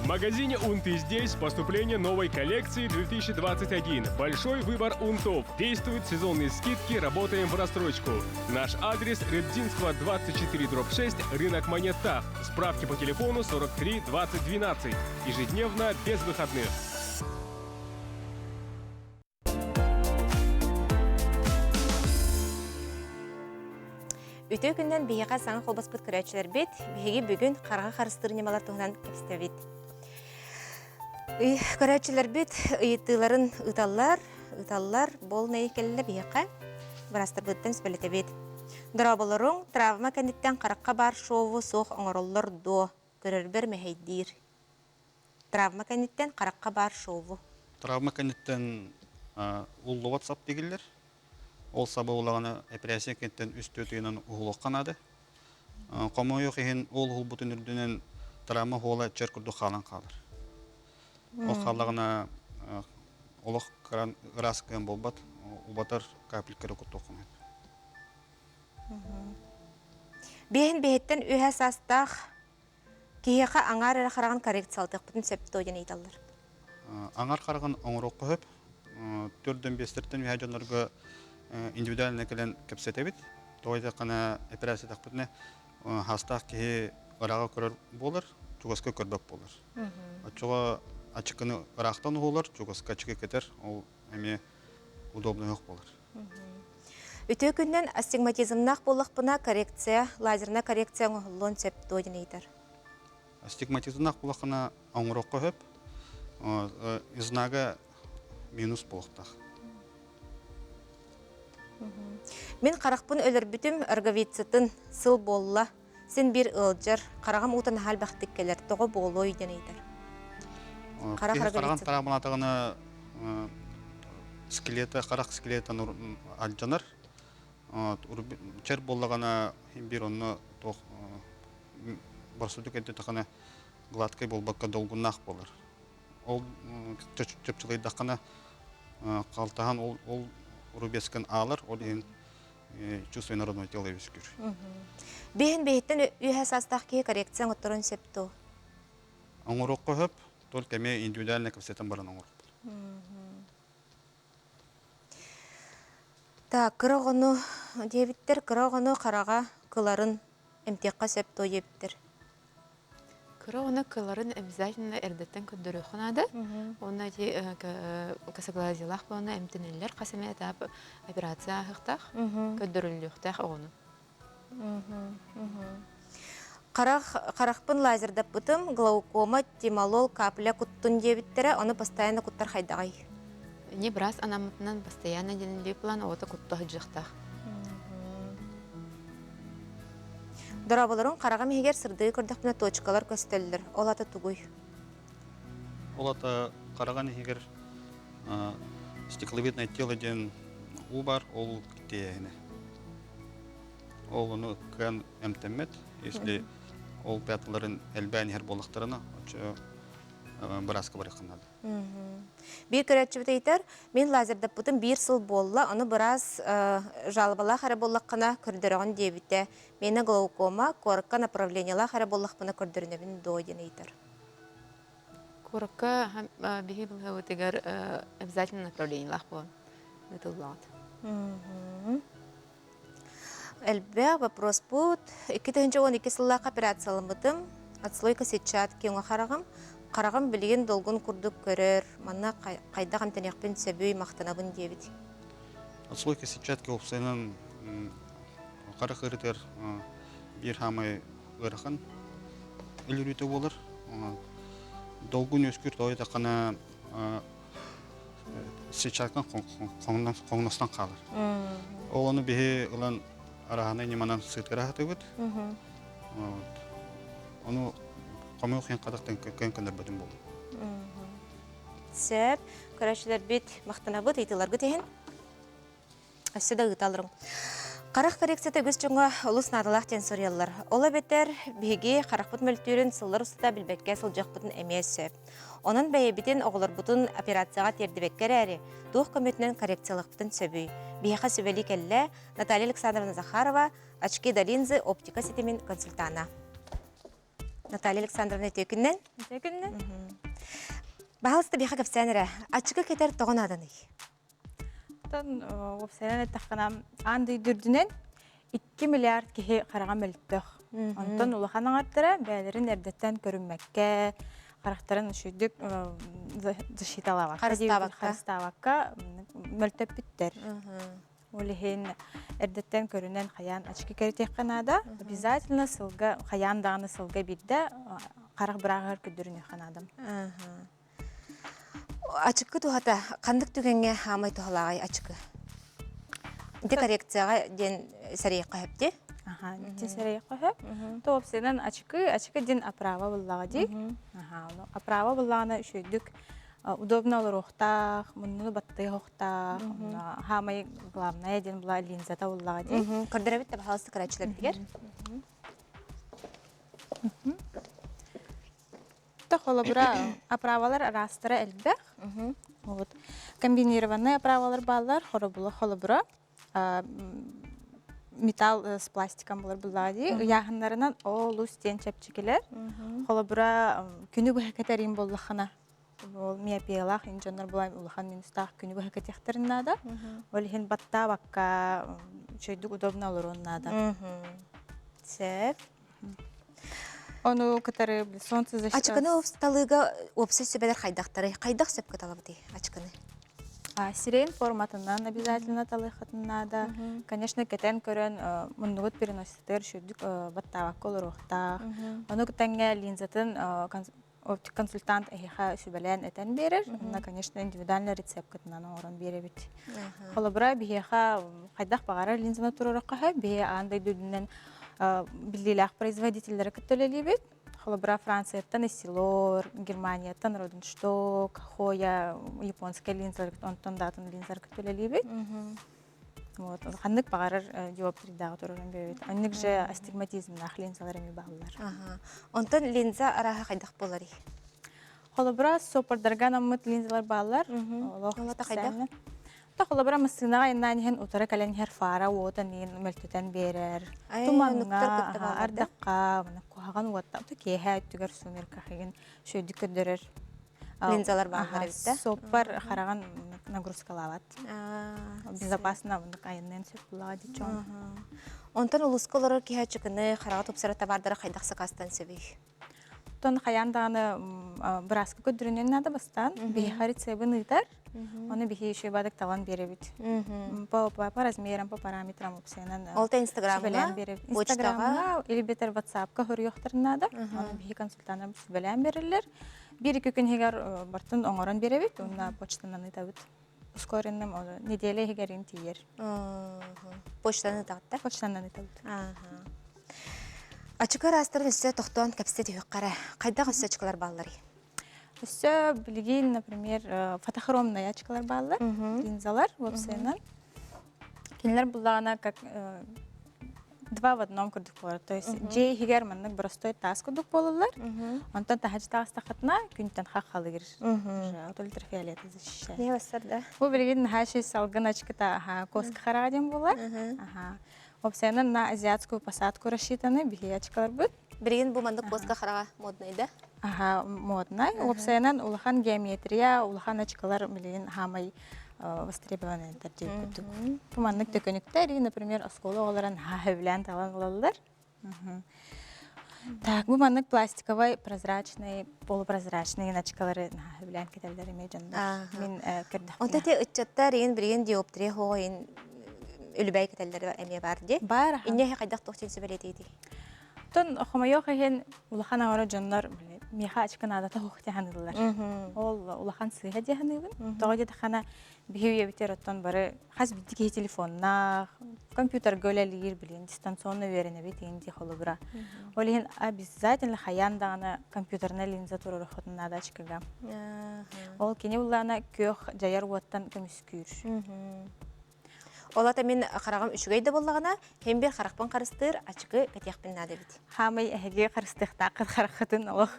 В магазине «Унты здесь» поступление новой коллекции 2021. Большой выбор унтов. Действуют сезонные скидки, работаем в рассрочку. Наш адрес Рыбдинского 24 6, рынок Монет Тах. Справки по телефону 43 20 12. Ежедневно, без выходных. Үтүө күннэн биһиэхэ саҥа холбоспут көрөөччүлэрбит, биһиги бүгүн хараҕы харыстыыр ньымалар туһунан кэпсэтэбит. Көрөөччүлэрбит ыйытыыларын ыыталлар, ыыталлар, буолнай кэллэ биһиэхэ. Быраастарбыттан сүбэлэтэбит. Дорооболоруҥ, травма кэнниттэн харахха баар шову суох оҥороллор дуо? Көрөрбөр мэһэйдиир. Травма кэнниттэн харахха баар шову. Травма кэнниттэн уллубат сап тигиллэр. Ол саба улаҕана эпэрээссийэ кэнниттэн үс-түөрт ыйынан уһулуохха наада. Хомойуох иһин ол уһулбутун үрдүнэн травма уһуола чэр курдук хаалан хаалар. Ол хааллаҕына олох кыран ыраас кыан буолбат, убатар капелькары куттуоххун сөп. Биэһин биэһиттэн үөһэ саастаах Киһиэхэ аҥаар эрэ хараҕын коррекциялатыахпытын сөп дуо диэн ыйыталлар. Аҥар хараҕын оҥоруохха сөп. Төрдөн биэстэртэн үһэ дьоннорго индивидуально кэлэн кэпсэтэбит. Тоҕо диэтэххинэ, эпэрээссийэтэхпитинэ хаастаах киһи ырааҕы көрөр буолар, чугаска көрбөт буолар. Оччоҕо ачыкыны ыраахтан уһулар, чугаска ачыкы кэтэр, ол эмиэ удобный буолар. Үтүө күннэн астигматизмнаах буоллахпына коррекция, лазерная коррекция оҥоһуллуон сөп дуо диэн ыйытар. Астигматизмнаах буоллаххына оҥоруохха сөп. Знага минус буолуохтаах. Мин харахпын өлөрбүтүм роговицатын сыл буолла. Син биир ыалдьар, хараҕым уута наһаа элбэхтик кэлэр, тоҕо буолуой диэн ыйытар. Харах хараҕын тараабалаатаҕына скелета, харах скелета алдьанар. Чэр буоллаҕына биир онно туох борсудук эрдэтахына гладкай буолбакка долгуннаах буолар. Ол чөпчөлөйдөххүнэ халтаһан ол рубецкын аалар, ол иһин чувство народного тела үөскүүр. Биһин биһиттэн үөһэ саастаах киһи коррекция оҥотторун сөп дуо? Оҥоруохха сөп, только эмиэ индивидуально кэпсэтэн баран оҥоруохпут. Так, кыра оҕону диэбиттэр, кыра оҕону хараҕа кыларын эмтиэххэ сөп дуо диэбиттэр. Кыра уонна кыларын обязательно эрдэттэн көрдөрүөххэ наада. Уонна ити косоглазиелаах буолана эмтэнэллэр хас эмэ этап операция ааһыахтаах, көрдөрүллүөхтээх оҕону. Харах, харахпын лазердаппытым, глаукома, тимолол, капля куттун диэбиттэрэ, ону постоянно куттар хайдаҕай? Не брас анаммытынан постоянно дэниллии план оҕото кутта сылдьыахтаах. Дорооболорун хараҕым иһигэр сырдыгы көрдөхпүнэ точкалар көстөллөр. Ол ата тугуй? Ол ата хараҕын иһигэр стекловидное тело диэн уу бар, ол тиэһинэ. Ол ону кыан эмтэммэт. Если ол пяталарын элбээн иһэр буоллахтарына, оччо бырааска барыахха наада. Биир көрөөччүбүт ыйытар, мин лазердаппытым биир сыл буолла, ону быраас жалобалаах эрэ буоллаххына көрдөрөҕүн диэбитэ. Миэнэ глаукома, куоракка направлениелаах эрэ буоллахпына көрдөрүнэбин дуо диэн ыйытар. Куоракка биһи былыһабытыгар обязательно направлениелаах буолан ыытыллаҕыт. Элбэх вопроспут. 2012 сыллаах операцияламмытым. Отслойка сетчатки уҥа хараҕым. Хараҕым билигин долгун курдук көрөр. Манна хайдах эмтэниэхпин сөбүй, махтанабын диэбит. Отслойка сетчатки уопсайынан харах ыарытыгар биир хаамай ыарахан өлөрүүтэ буолар. Долгун үөскүүр тоойдаххына сетчаткан хоҥностон хаалар. Ол ону биһи ылан араһаны ньыманан сыытыгар аһатыбыт. Ону хомуйуох иһин хатахтан көн көннөрбөтүм буолла. Сөп. Көрөөччүлэрбит махтанабыт ыйытыыларгыт иһин. Өссө да ыыталларым. Харах коррекцията үгүс дьоҥҥо олус наадалаах диэн суруйаллар. Ол эбэтэр биһиги харахпыт мөлтүүрүн сыллар устата билбэккэ сылдьыахпытын эмиэ сөп. Онон бэйэбитин, оҕолорбутун операцияҕа тиэрдибэккэ эрээри, туох көмөтүнэн коррекциялыахпытын сөбүй? Биһиэхэ сүбэлии кэллэ Наталья Александровна Захарова, очки да линзы оптика ситимин консультана. Наталья Александровна үтүө күннэн. Үтүө күннэн. Баһалыста биһиэхэ кэпсээн эрэ, аччыка кэтэр тоҕо нааданый? Оттон уопсайынан эттэххинэ, аан дойду үрдүнэн 2 миллиард киһи хараҕа мөлтөх. Онтон улахан аҥардара бэйэлэрин эрдэттэн көрүммэккэ, харахтарын үчүгдүк защиталаабакка, харыстаабакка мөлтөппүттэр. Ол иһин эрдэттэн көрүнэн хайаан очки кэритиэххэ наада. Обязательно сылга хайаан даҕаны сылга биирдэ харах бырааҕыгар көрдөрүнүөххэ наада. Ачыкы туһата ханнык түгэҥҥэ хаамай туһалааҕай ачыкы? Ити коррекцияҕа диэн сэрэйиэххэ сөп дии? Аха, ити сэрэйиэххэ сөп. То уопсайынан ачыкы, ачыкы диэн оправа буллаҕа дии. Аха, оправа буллаҕына үчүгэйдик удобно олоруохтаах, муннуну баттыахтаах, хаамай главное диэн була линзата буллаҕа дии. Көрдөрөбүт да баһаалыста көрөөччүлэрбитигэр. Холобура, оправалар араастара элбэх. Вот. Комбинированные оправалар бааллар, холобура, металл с пластиком булар буллаҕа дии. Ыйааһыннарынан олус диэн чэпчэкилэр. Холобура, күнү быһа кэтэриим буоллаххына, ол миопиялаах ин дьоннор булан улахан минустаах күнү быһа кэтиэхтэрин наада. Ол иһин баттаабакка үчүгэйдик удобно олоруон наада. Сөп. Ону кытары солнце Ачыкыны талыыга уопсай сүбэлэр хайдахтарый? Хайдах сөпкө талабытый ачыкыны? Сирень форматынан обязательно талыаххытын наада. Конечно, кэтэн көрөн муннугут переноситыгар үчүгдүк баттаабакка олоруохтаах. Ону тэҥҥэ линзатын консультант эһиэхэ сүбэлээн этэн биэрэр. Онно, конечно, индивидуальный рецепткытынан оҥорон биэрэбит. Холобура, биһиэхэ хайдах баҕарар линзаны туруорахха сөп. Биһи аан дойду үрдүнэн биллиилээх производителлэри кытта үлэлиибит. Холобура, Францияттан Essilor, Германияттан Rodenstock, Hoya, японскай линзалар, онтон да атын линзалар кытта үлэлиибит. Вот. Ханнык баҕарар диоптрийдааҕы турарын биэрэбит. Оннук же астигматизмнаах линзалар эмиэ бааллар. Онтон линза арааһа хайдах буоларый? Холобура, сопордарга анаммыт линзалар бааллар. Олох хайдах? Та холобура массыынаҕа айаннаан иһэн утары кэлэн иһэр фара уотан иһин мөлтөтөн биэрэр. Тумаҥҥа, ардахха, куһаҕан уотта, киэһэ өттүгэр сумерках игин шөйдүк көрдөрөр. Линзалар бааллар эбит да? Суоппар хараҕын нагрузкалаабат. Безопасно оннук айанныан сөп буллаҕа дичон. Онтон улууска олорор киһи ачыкыны хараҕа тупсара табаардара хайдах сакаастан сөбүй? Оттон хайаан даҕаны бырааска көрдөрүнүөн наада бастаан. Биһиэхэ рецебин ыытар. Ону биһи еще бадык талан биэрэбит. По, по, по размерам, по параметрам опциянан Ол та Инстаграмҥа, Инстаграмҥа или бетер WhatsAppка хоруйуохтарын наада. Ону биһи консультанттар сүбэлээн береллер. Бир-екі күн иһигэр бартын оҥорон биэрэбит, уонна почтанан ыытабыт. Ускоренным неделя иһигэрин тиийэр. Почтанан ыытаҕыт Почтанан ыытабыт. Ачыкы ыраастарын өссө тохтоон кэпсэ түһүөххэ Хайдах өссө ачыкылар баалларый? Өссө билигин, например, фотохромные ачыкылар бааллар, линзалар уопсайынан. Кинилэр буллаҕына как два в одном курдук буолар. То есть дьиэ иһигэр маннык простой таас курдук буолаллар. Онтон таһырдьа таҕыстаххытына күнтэн хаххалыыр. От ультрафиолета защищает. Не бассар да? Бу билигин наһаа шей салгын ачыкыта аха коска хараҕа диэн буолар. Аха. Опсайынан на азиатскую посадку рассчитаны биһи ачыкаларбыт. Билигин бу маннык коска хараҕа модный да? Аха, модный. Опсайынан улахан геометрия, улахан ачыкалар билигин хаамай востребованный диир курдук. Бу маннык төкөнүктэр, например, оскуола оҕолорун сөбүлээн талан ылаллар. Так, бу маннык пластиковай, прозрачный, полупрозрачный ачыкалары сөбүлээн кэтэллэр эмиэ дьоннор. Мин көрдөхпүнэ. Онто ити ыччаттар иин билигин диоптрия хоҕойун үлүбэй кэтэллэр эмиэ бар дии. Бар. Инне хайдах туох син сүбэлэтиитий? Оттон хомойуох иһин улахан аҥара дьоннор миэхэ ачыкы наадата суох дии саныыллар. Ол улахан сыыһа дии саныыбын. Тоҕо диэтэххинэ биһи үйэбитигэр оттон бары хас биирдии киһи телефоннаах, компьютерга үлэлиир, билигин дистанционно үөрэнэбит иһин дии холобура. Ол иһин обязательно хайаан даҕаны компьютернай линза туруоруххутун наада ачыкыга. Ол кини буллаҕына күөх дьайар уоттан көмүскүүр. Ол ата мин хараҕым үчүгэй да буоллаҕына, һин биир харахпын харыстыыр ачыкы кэтиэхпин наада эбит. Хаамай эһиги харыстыахтааххыт хараххытын олох.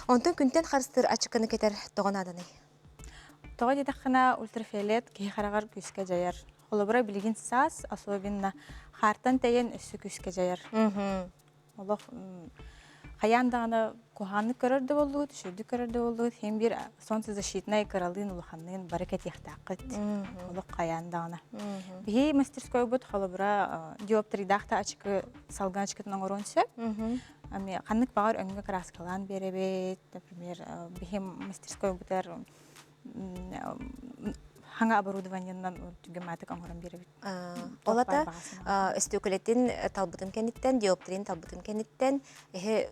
Онтон күнтэн харыстыыр ачыкыны кэтэр тоҕо нааданый? Тоҕо диэтэххинэ ультрафиолет киһи хараҕар күүскэ дьайар. Холобура билигин саас, особенно хаартан тэйэн өссө күүскэ дьайар. Олох хайаан даҕаны куһаҕаннык көрөр да буоллугут, үчүгэйдик көрөр да буоллугут, иһин биир солнцезащитнай кыралыын улаханныын бары кэтиэхтээххит. Олох хайаан даҕаны. Биһи мастерскойбут холобура диоптрийдаах да ачыкы салгын ачыкытын оҥоруон сөп. Ами ханнык баҕар өҥҥө краскалаан биэрэбит. Например, биһи мастерскойбутар хаҥа оборудованиенан түгэмаатык оҥорон биэрэбит. Ол ата өстүөкүлэтин талбытын кэнниттэн, диоптрин талбытын кэнниттэн эһи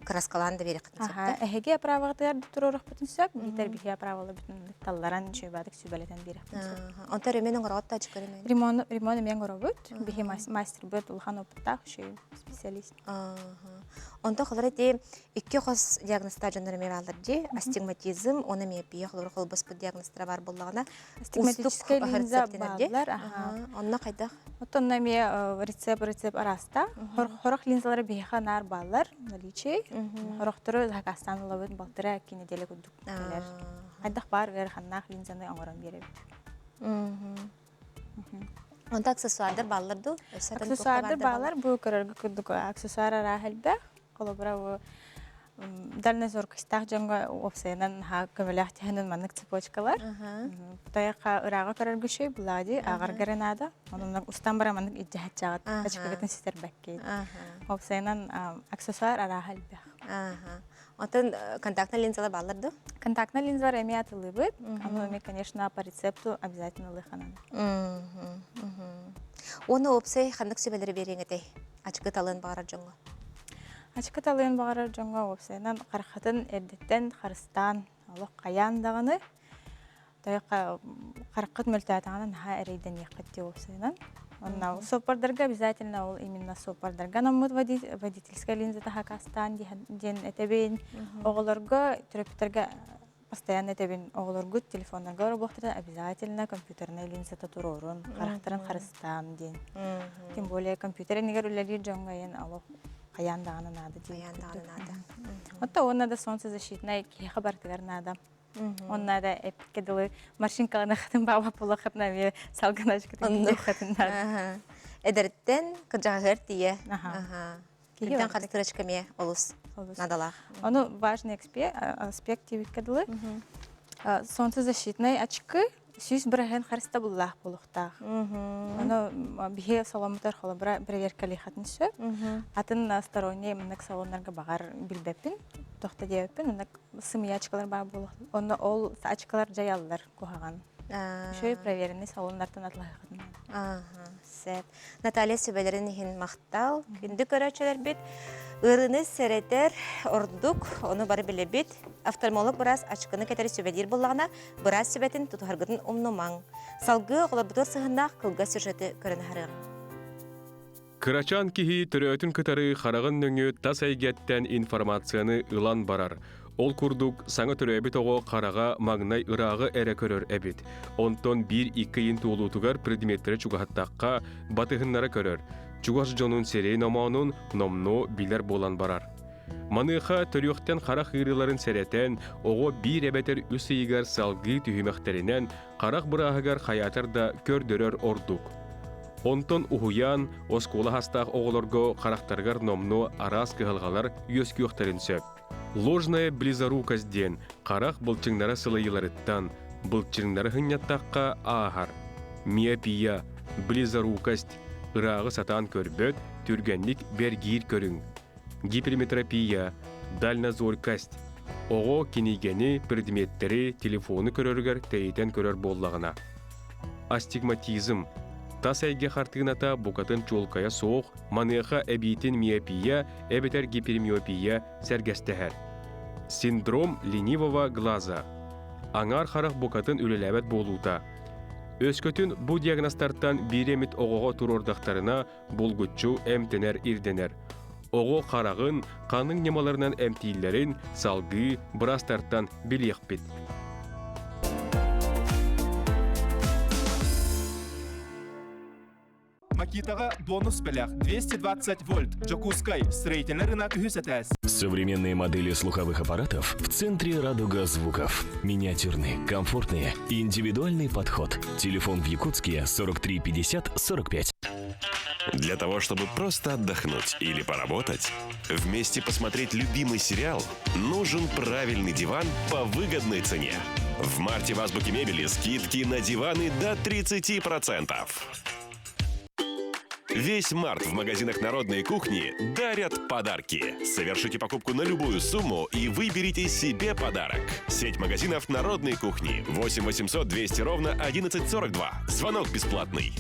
краскалаан да биэрэххитин сөп да? Эһиги оправаҕытыгар да туруорахпытын сөп, биитэр биһи оправаларбытын талларан үчүгэйбаатык сүбэлэтэн биэрэхпин сөп. Онтон ремень оҥороҕут да ачыкы ремень? Ремон, ремон эмиэ оҥоробут. Биһи мастербыт улахан опыттаах үчүгэй специалист. Онтон холор ити икки хос диагнозтаах дьоннор эмиэ бааллар дии. Астигматизм уонна миопия холобур холбоспут диагнозтара баар буоллаҕына Астигматическай линза бааллар. Онно хайдах? Оттон эмиэ рецепт рецепт араста. Хорох линзалары биһиэхэ наар бааллар наличие. Хорохтору заказтаан ылабыт балтара икки неделя курдук кэлэр. Хайдах баар ыараханнаах линзаны оҥорон биэрэбит. Онто аксессуардар бааллар дуу? Аксессуардар бааллар. Бу көрөргө курдук аксессуар арааһа элбэх. Холобура бу дальнозоркостаах дьоҥҥо уопсайынан наһаа көмөлөөх түһэнэн маннык цепочкалар. Тайаха ырааҕа көрөргө үчүгэй булади, ааҕарга эрэ наада. Онон устан баран маннык илдьэһэччэҕит, ачыкыгытын ситэрбэккит. Уопсайынан аксессуар арааһа элбэх. Оттон контактная линзалар бааллар дуо? Контактная линзалар эмиэ атыллыыбыт. Ону эмиэ, конечно, по рецепту обязательно ылыаханан. Уонна уопсай ханнык сүбэлэри биэриэҥ этэй? Ачыкы талыан баҕарар дьоҥҥо. Ачыкы талыан баҕарар дьоҥҥо уопсайынан хараххытын эрдэттэн харыстаан олох хайаан даҕаны хараххыт мөлтөөтөҕүнэ наһаа эрэйдэниэххит дии уопсайынан. Онно суоппардарга обязательно ол именно суоппардарга анаммыт водительская линзата хакастаан диэн этэбин. Оҕолорго, төрөппүттэргэ постоянно этэбин оҕолоргут телефоннарга оробуохтара обязательно компьютерная линзата туруорун, харахтарын харыстаан диэн. Тем более компьютер иннигэр үлэлиир дьоҥҥо айан олох хайаан даҕаны наада диэн. Хайаан даҕаны наада. Оттон уонна да солнцезащитнай киһиэхэ барытыгар наада. Онно да эппиккэ дылы машинкаланыхатын баба пулахатына эмиэ салгыначкытын хатын наада. Эдэртэн кырдьаҕаһыар тиийэ. Кирдэн харыстырачка эмиэ олус надалаах. Ону важный аспект диэбиккэ дылы солнцезащитнай очки 100% харыстабыллаах буолуохтаах. Ону биһи саломмутар холобура проверкалиихатын сөп. Атын сторонний маннык салоннарга баҕар билбэппин, тохто диэбиппин, онно сымыйа очкалар баар буолуох. Онно ол очкалар дьайаллар куһаҕан. Үчүгэй проверенный салоннартан атлаһыаххытын Сөп. Наталья сүбэлэрин иһин махтал. Күндү көрөөччүлэрбит, ыарыыны сэрэтэр ордук, ону бары билэбит. Офтальмолог быраас ачыкыны кэтэри сүбэлиир буоллаҕына, быраас сүбэтин тутуһаргытын умнумаҥ. Салгыы оҕолорбутугар сыһыннаах кылгас сюжеты көрөн аһарыаҕыҥ. Кырачаан киһи төрөөтүн кытары хараҕын нөҥүө тас эйгэттэн информацияны ылан барар. Ол курдук, саҥа төрөөбүт оҕо хараҕа маҥнай ырааҕы эрэ көрөр эбит. Онтон биир-икки ыйын туолуутугар предметтэри чугаһаттахха, батыһыннара көрөр. Чугас дьонун сирэйин омоонун номнуо билэр буолан барар. Маныаха төрүөхтэн харах ыарыыларын сэрэтэн, оҕо биир эбэтэр үс ыйыгар салгыы түһүмэхтэринэн харах бырааһыгар хайаатар да көрдөрөр ордук. Онтон уһуйаан, оскуола хастаах оҕолорго харахтарыгар номнуо араас кыһалҕалар үөскүөхтэрин сөп. Ложная близорукость диэн харах былчыҥнара сылайыыларыттан, былчыҥнары сынньаттахха ааһар. Миопия, близорукость, ырааҕы сатаан көрбөт, түргэнник бэргиир көрүҥ. Гиперметропия, дальнозоркость, оҕо кинигэни, предметтэри, телефону көрөрүгэр тэйитэн көрөр буоллаҕына. Астигматизм, тас эйгэ хартыыната букатын чуолкайа суох, маныаха эбиитин миопия эбэтэр гипермиопия сэргэстэһэр. Синдром ленивого глаза. Аҥаар харах букатын үлэлээбэт буолуута. Өскөтүн бу диагнозтартан биир эмит оҕоҕо туруордахтарына, булгуччу эмтэнэр ирдэнэр. Оҕо хараҕын ханнык ньымаларынан эмтииллэрин салгыы быраастартан билиэхпит. Макитаҕа бонус бэлэх 220 вольт. Дьокуускай, строительный рынок үһүс этээс. Современные модели слуховых аппаратов в центре «Радуга звуков». Миниатюрный, комфортный, индивидуальный подход. Телефон в Якутске 43 50 45. Для того, чтобы просто отдохнуть или поработать, вместе посмотреть любимый сериал, нужен правильный диван по выгодной цене. В марте в Азбуке мебели скидки на диваны до 30%. Весь март в магазинах народной кухни дарят подарки. Совершите покупку на любую сумму и выберите себе подарок. Сеть магазинов народной кухни. 8 800 200 ровно 1142. Звонок бесплатный.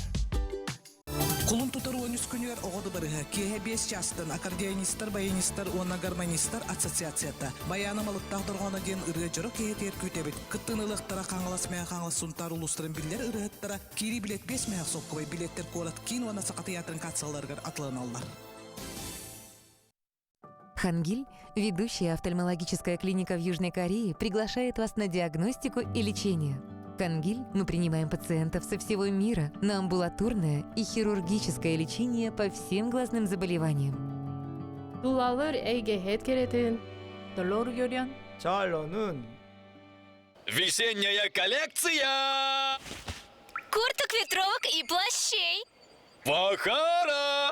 Кулун тутар 13 күнүгэр оҕо дыбарыһа киэһэ 5 чаастан аккордеонистар, баянистар уонна гармонистар ассоциацията Байаана Малыктаах дорҕооно диэн ырыа дьоро киэһэтигэр күүтэбит. Кыттыыны ылыахтара Хаҥалас Мэҥэ Хаҥалас Сунтаар улуустарын биллэр ырыаһыттара киирии билет 5 мөһөх солкуобай билеттэр куорат киин уонна Саха тыйаатырын кассаларыгар атыланаллар. Хангиль, ведущая офтальмологическая клиника в Южной Корее, приглашает вас на диагностику и лечение. Хангиль мы принимаем пациентов со всего мира на амбулаторное и хирургическое лечение по всем глазным заболеваниям. Тулалыыр эйгэһит кэрэтин толору көрөн Чалонун Весенняя коллекция! Курток, ветровок и плащей. Бахара!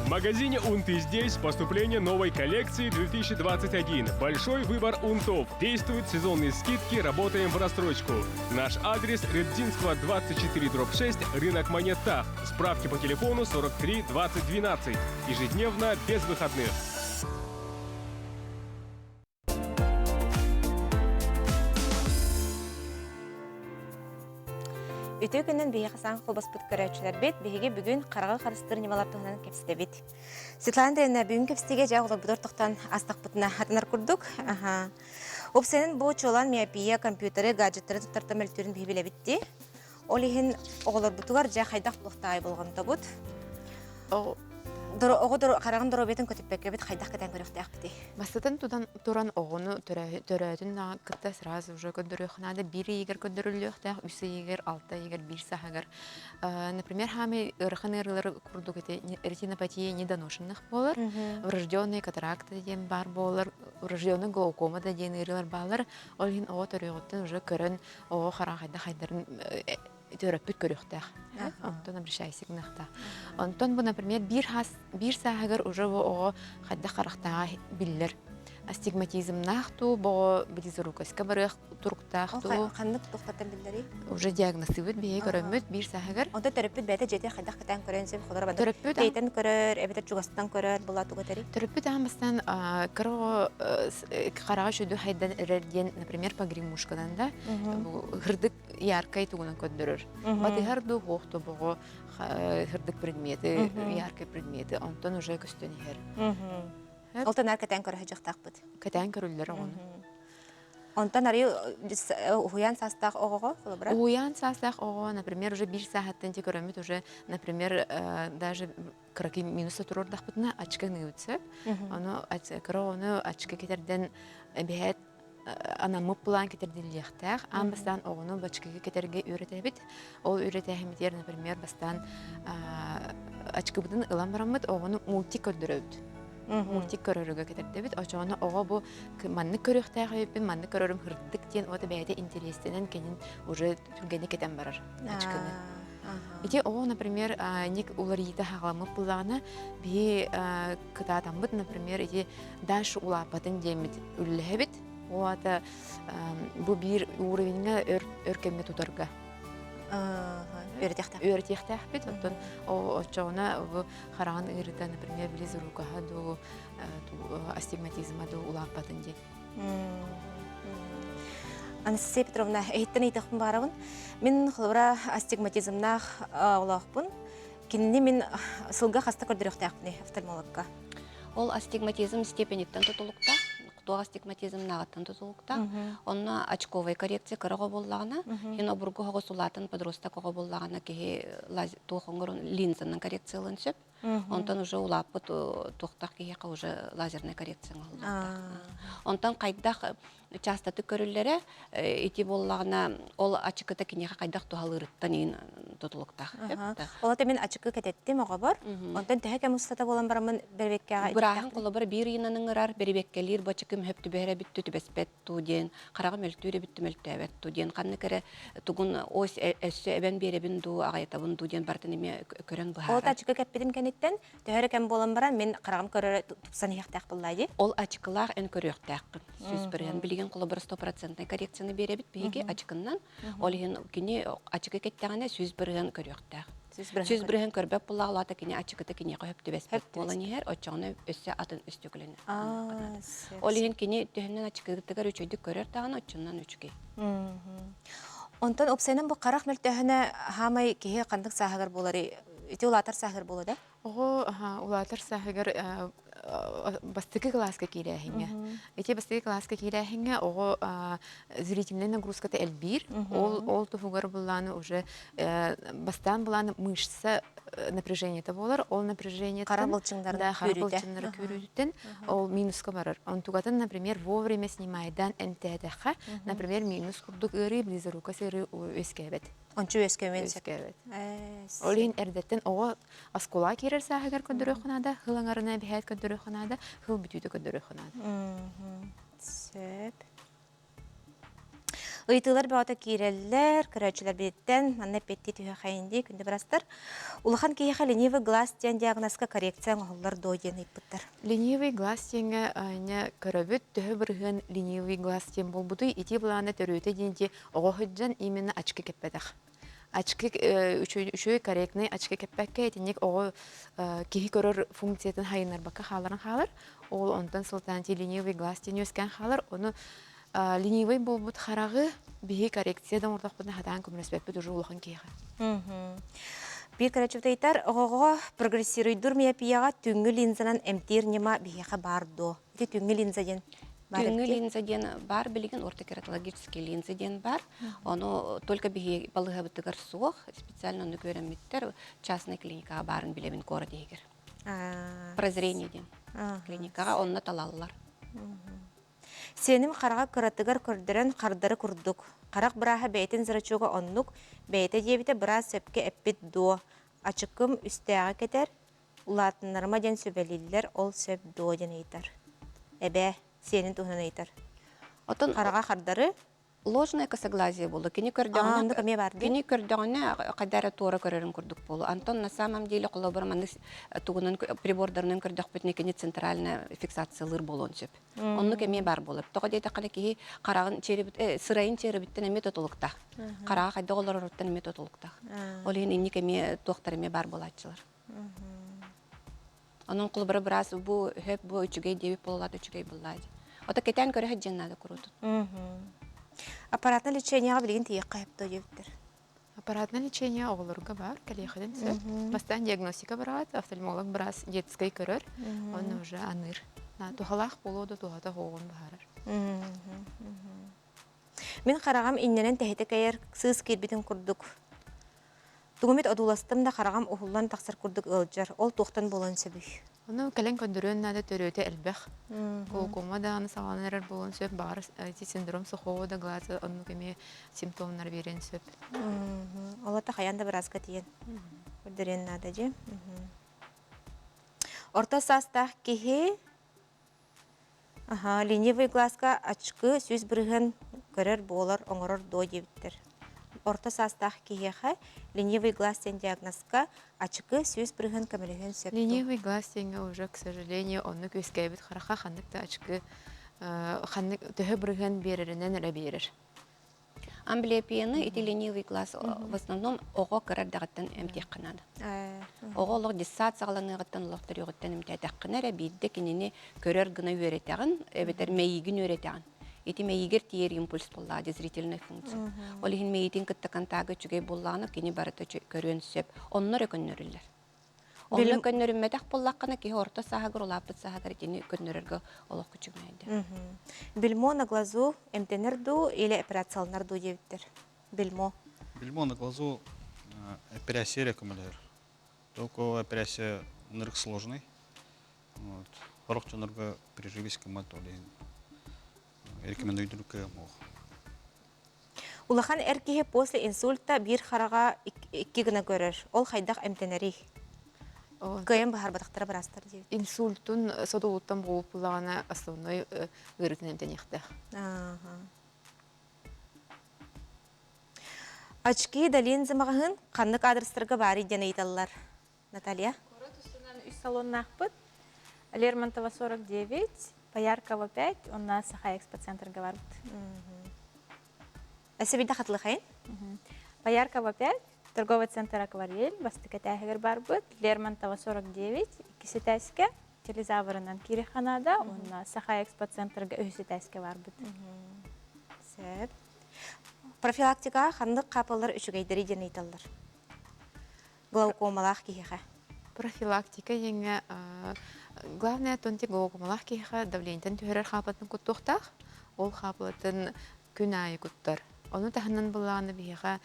В магазине «Унты здесь» поступление новой коллекции 2021. Большой выбор унтов. Действуют сезонные скидки, работаем в рассрочку. Наш адрес – Рыбдинского, 24, дробь 6, рынок Монет Тах. Справки по телефону 43 20 12. Ежедневно, без выходных. Үтүө күнүн биһиэхэ саҥа холбоспут көрөөччүлэрбит биһиги бүгүн хараҕы харыстыыр ньымалар туһунан кэпсэтэбит. Светлана Андреевна, бүгүн кэпсэтиигэ дьэ олорбутар тохтон астахпытына хатанар курдук. Аха. Уопсайынан бу чуолаан миопия, компьютеры, гаджеттары туттартан мөлтүүрүн биһи билэбит дии. Ол иһин оҕолорбутугар дьэ хайдах туохтаай болҕомтобут. Оҕо хараҕын доруобуйатын көтүппэккэбит хайдах кэтээн көрүөхтээхпитий? Бастатан тутан туран оҕону төрөөтүн кытта сразу уже көрдөрүөх наада. Биир ыйыгар көрдөрүллүөхтээх, үс ыйыгар, алта ыйыгар, биир саһыгар. Например, хаамай ыарахан ыарыылар курдук ити ретинопатия недоношенных буолар, врожденные катаракта диэн баар буолар, врожденный глаукома да диэн ыарыылар бааллар. Ол иһин оҕо төрүөҕүттэн уже көрөн оҕо хараҕа хайдах хайдарын төрөппүт көрүөхтээх. Онтон обращайся гыныахтаах. Онтон бу, например, биир хас биир сааһыгар уже бу оҕо хайдах харахтааҕа биллэр. Астигматизмнаах туу, боҕо близорукость барыах туруктаах туу. Ханнык туохтартан биллэрий? Уже диагностыыбыт биһиги көрөммүт биир сааһыгар. Онтон төрөппүт бэйэтэ дьиэтигэр хайдах кэтээн көрөн сөп холоро бада. Төрөппүт Тэйтэн көрөр, эбэтэр чугастан көрөр, була тугу этэрий? Төрөппүт аан бастаан кыра оҕо хараҕа сүдү хайдан эрэр диэн, например, погремушканан да, бу хырдык яркай тугунан көрдөрөр. Батыһар дуу, хуох тобоҕо хырдык предметы, яркай предметы, онтон уже көстөн иһэр. Ол тонар кэтээн көрө сылдьыахтаахпыт. Кэтээн көрүллэр оҕону. Онтон арыы уһуйаан саастаах оҕоҕо холобура? Уһуйаан саастаах оҕо, например, уже биир сааһыттан ти көрөммүт уже, например, даже кыракый минуса туруордахпытына очки ыныыбыт сөп. Ону кыра оҕону очки кэтэрдэн эбэһээт анаммыт план кэтэрдиллиэхтээх. Аан бастаан оҕону бачкыга кэтэргэ үөрэтэбит. Ол үөрэтээһиммитигэр, например, бастаан очкыбытын ылан бараммыт оҕону мультик көрдөрөбүт. Мультик көрөрүгэ кэтэрдэбит. Очоҕуна оҕо бу маннык көрүөхтээх эбиппин, маннык көрөрүм хырдык диэн уота бэйэтэ интэриэстэнэн кэнин уже түргэнник кэтэн барар очкыны. Ити оҕо, например, ник уларыйыыта хаҕаламмыт буллаҕына, биһи кытаатаммыт, например, ити дальше улааппатын диэммит үллэһэбит. Ол аата бу биир уровеньҥа өр өр кэмҥэ тутарга үөрэтиэхтээх. Үөрэтиэхтээхпит. Оттон оччоҕуна бу хараҕын ыарыыта, например, близорукаһа дуу, астигматизма дуу улааппатын диэн. Анастасия Петровна, эһиттэн ыйытыахпын баарабын. Мин холобура астигматизмнаах олоохпун. Кинини мин сылга хаста көрдөрүөхтээхпиний офтальмологка? Ол астигматизм степениттэн тутулуктаах. Туох астигматизмнааҕыттан тутулуктаах. Онно очковая коррекция кыра оҕо буоллаҕына, хин обургу оҕо улаатан подросток оҕо буоллаҕына киһи туох оҥорон линзанан коррекциялыан сөп. Онтон уже улааппыт туохтаах киһиэхэ уже лазерная коррекция оҥоһуллуохтаах. Онтон хайдах частотык көрүллэрэ ити буоллаҕына ол ачыкыта киниэхэ хайдах туһалыырыттан иин тутулуктаах. Ол ата мин ачыкы кэтэттим оҕобор. Онтон төһө кэм устата буолан бараммын бэрибэккэҕэ Бырааһын холобура биир ыйынан ыҥырар, бэрибэккэлиир бу ачыкым хөп түбэһэр эбит түбэспэт туу диэн, хараҕым мөлтүүр эбит мөлтөөбөт туу диэн, ханнык эрэ тугун ось өссө эбэн биэрэбин дуу, аҕайатабын дуу диэн барытын эмиэ көрөн быһаарар. Ол ачыкы кэппитим кэнниттэн төһө эрэ кэм буолан баран мин хараҕым көрөрө тупсан иһиэхтээх буоллаа дии. Ол ачыкылаах эн көрүөхтээххин. 100%. Билигин холобура стопроцентнай коррекцияны биэрэбит биһиги ачыкыннан. Ол иһин кини ачыкы кэттэҕинэ 100% көрүөхтээх. 100% көрбөт буоллаҕа улаата кини ачыкыта киниэхэ хөп түбэспэт буолан иһэр, оччоҕуна өссө атын өстүкүлэнэ. Ол иһин кини төһөннөн ачыкытыгар үчүгэйдик көрөр даҕаны оччонон үчүгэй. Онтон уопсайынан бу харах мөлтөөһүнэ хаамай киһи ханнык сааһыгар буоларый? Ити улаатар сааһыгар буолуо да? Оҕо улаатар сааһыгар бастакы кылааска киирээһиҥҥэ. Ити бастакы кылааска киирээһиҥҥэ оҕо зрительнай нагрузката элбиир. Ол ол туһугар буллааны уже бастаан булааны мышца напряжениета буолар. Ол напряжениеттан хара былчыҥнарын да, хара былчыҥнары күүрүүтүттэн ол минуска барар. Онтугатын, например, вовремя снимайдан эмтээтэххэ, например, минус курдук ыарыы, близорукость ыарыы үөскээбэт. Ончу үөскэмиэн сөп. Ол иһин эрдэттэн оҕо оскуолаҕа киирэр сааһыгар көрдөрүөххэ наада, хыл аҥарына эбэһээт көрдөрүөххэ наада, хыл бүтүүтэ көрдөрүөххэ наада. Сөп. Ыйытыылар бөҕөтө киирэллэр, көрөөччүлэрбититтэн манна эппиэттии түһүөххэйин дии күндү бырастар. Улахан киһиэхэ ленивый глаз диэн диагнозка коррекция оҥоһуллар дуо диэн ыйыппыттар. Ленивый глаз диэҥҥэ anya көрөбүт, төһө бырыһыан ленивый глаз диэн буолбутуй, ити былаана төрүөтэ диэн оҕо сылдьан именно очки кэппэтэх. Очки үчүгэй корректный очки кэппэккэ итинник оҕо киһи көрөр функциятын хайыннарбакка хааларын хаалар. Ол онтон сылтаан ленивый глаз диэн үөскээн хаалар. Ону ленивый буолбут хараҕы биһи коррекция да оҥордохпутуна хатаан көмөлөспөппүт уже улахан киһиэхэ. Биир көрөөччүбүт оҕоҕо прогрессируйдуур миопияҕа түҥҥү линзанан эмтиир ньыма биһиэхэ баар дуо? Ити түҥҥү линза диэн Түҥҥү линза диэн баар билигин ортокератологический линза диэн баар. Ону только биһи балыыһабытыгар суох, специально оннук үөрэммиттэр частная клиникаҕа баарын билэбин куорат иһигэр. Прозрение диэн клиникаҕа онно талаллар. Сиэним хараҕа кыратыгар көрдөрөн хардары курдук. Харах бырааһа бэйэтин зрачога оннук, бэйэтэ диэбитэ быраас сөпкө эппит дуо? Ачыкым үстээҕи кэтэр, Улаатыннарыма диэн сүбэлииллэр, ол сөп дуо диэн ыйытар. Эбээ, сиэнин туһунан ыйытар. Отон хараҕа хардары ложная косоглазие буолла. Кини көрдөҕүнэ кини көрдөҕүнэ хайда эрэ туора көрөрүн курдук буолу. Антон на самом деле холобура маннык тугунан прибордарынан көрдөхпүтүнэ кини центральная фиксациялыыр буолуон сөп. Оннук эмиэ баар буолар. Тоҕо диэтэххинэ киһи хараҕын черебит сырайын черебиттэн эмиэ тутулуктаах. Хараҕа хайдах олороруттан эмиэ тутулуктаах. Ол иһин инник эмиэ туохтар эмиэ баар буолааччылар. Онон холобура быраас бу өһөп бу үчүгэй диэбит буоллаат үчүгэй буоллаа дии. Ото кэтээн көрө сылдьан наада куруутун. Аппаратное лечениеҕа билигин тиийиэххэ сөп дуо диэбиттэр. Аппаратное лечение оҕолорго баар, кэлиэхэтин сөп. Бастаан диагностика бараат, офтальмолог быраас детскай көрөр, онно уже аныыр. Туһалаах буолуо да туһата суоҕун быһаарар. Мин хараҕам иннэнэн тэһитэ кэйэр, сыыс киирбитин курдук. Тугумит одууластым да хараҕам уһуллан тахсар курдук ыалдьар. Ол туохтан буолуон сөбүй? Ону кэлэн көрдөрүөн наада төрүөтэ элбэх. Глаукома даҕаны саҕаланан эрэр буолуон сөп, баҕар ити синдром сухого да глаза оннук эмиэ симптомнар биэриэн сөп. Ол ата хайаан да бырааска тиийэн көрдөрүөн наада дьэ. Орто саастаах киһи Аһаа, ленивый глазка ачыкы 100% көрөр буолар, оҥорор дуо диэбиттэр. Орто саастаах киһиэхэ ленивый глаз диэн диагнозка ачыкы 100% көмөлөһүөн сөп дуо? Ленивый глаз диэҥҥэ уже, к сожалению, оннук үөскээбит харахха ханнык да ачыкы ханнык төһө бырыһыан биэрэринэн эрэ биэрэр. Амблиопияны ити ленивый глаз в основном оҕо кыра эрдэҕиттэн эмтиэххэ наада. Оҕо олох детсад саҕаланыаҕыттан олох төрүөҕүттэн эмтээтэххинэ эрэ биирдэ кинини көрөр гына үөрэтэҕин эбэтэр мэйиигин үөрэтэҕин. Ити мэйиигэр тиийэр импульс буоллаҕа зрительная функция. Ол иһин мэйиитин кытта контага үчүгэй буоллаҕына кини барыта көрүөн сөп. Онно эрэ көннөрүллэр. Онно көннөрүммэтэх буоллаххына киһи орто сааһыгар улааппыт сааһыгар итини көннөрөргө олох күчүмэйдэ. Бельмо на глазу эмтэнэр дуу или операцияланар дуу диэбиттэр. Бельмо. Бельмо на глазу операция эрэ көмөлөһөр. Только операция ынырык сложный. Вот. Сорох дьоннорго приживись кымат ол иһин рекомендуйдур кыам Улахан эр киһи после инсульта биир хараҕа икки гына көрөр. Ол хайдах эмтэнэрий? Кыайан быһаарбатахтара быраастар диэбит. Инсультун содулуттан буолуп буллаҕына основной ыарыытын эмтэниэхтээх. Очки да линза маҕаһыын ханнык адрестарга баарый диэн ыйыталлар. Наталья? Куорат устунан үс салоннаахпыт. Лермонтова 49, Пояркова 5, уонна Саха экспоцентрга барбыт. Эсэбидэ хатылыхайын? Пояркова 5, торговый центр Акварель, бастакы этээһигэр барбыт. Лермонтова 49, иккис этээскэ, телезаврынан Кириханада, уонна Саха экспоцентрга үһүс этээскэ барбыт. Сөп. Профилактикаҕа ханнык хаапылар үчүгэйдэри диэн ыйыталлар? Глаукомалаах киһиэхэ. Профилактика диэҥҥэ главное тонти глаукомалаах киһиэхэ давлениетын түһэрэр хаапатын куттуохтаах. Ол хаапылатын күн аайы куттар. Ону таһынан былааны биһиэхэ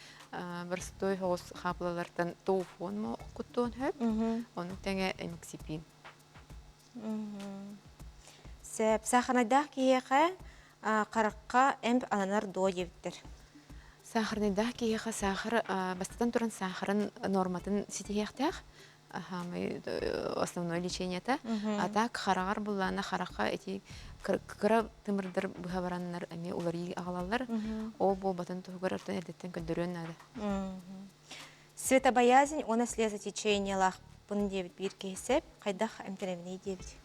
боростуой соҕус хаапылалартан тоуфон куттуон сөп. Ону тэҥэ эмоксипин. Сөп. Саахарнайдаах киһиэхэ харахха эмп ананар дуо диэбиттэр. Саахарнайдаах киһиэхэ саахар бастатан туран саахарын норматын ситиһиэхтээх. Самый основное лечение-то. А так хараҕар буллаана харахха ити кыра тымырдар быһа бараннар эмиэ уларыы аҕалаллар. Ол буолбатын туһугар артан эрдэттэн көрдөрүөн наада. Светобоязнь уонна слезотечениелаахпын диэбит биир киһи сөп. Хайдах эмтэнэбиний диэбит.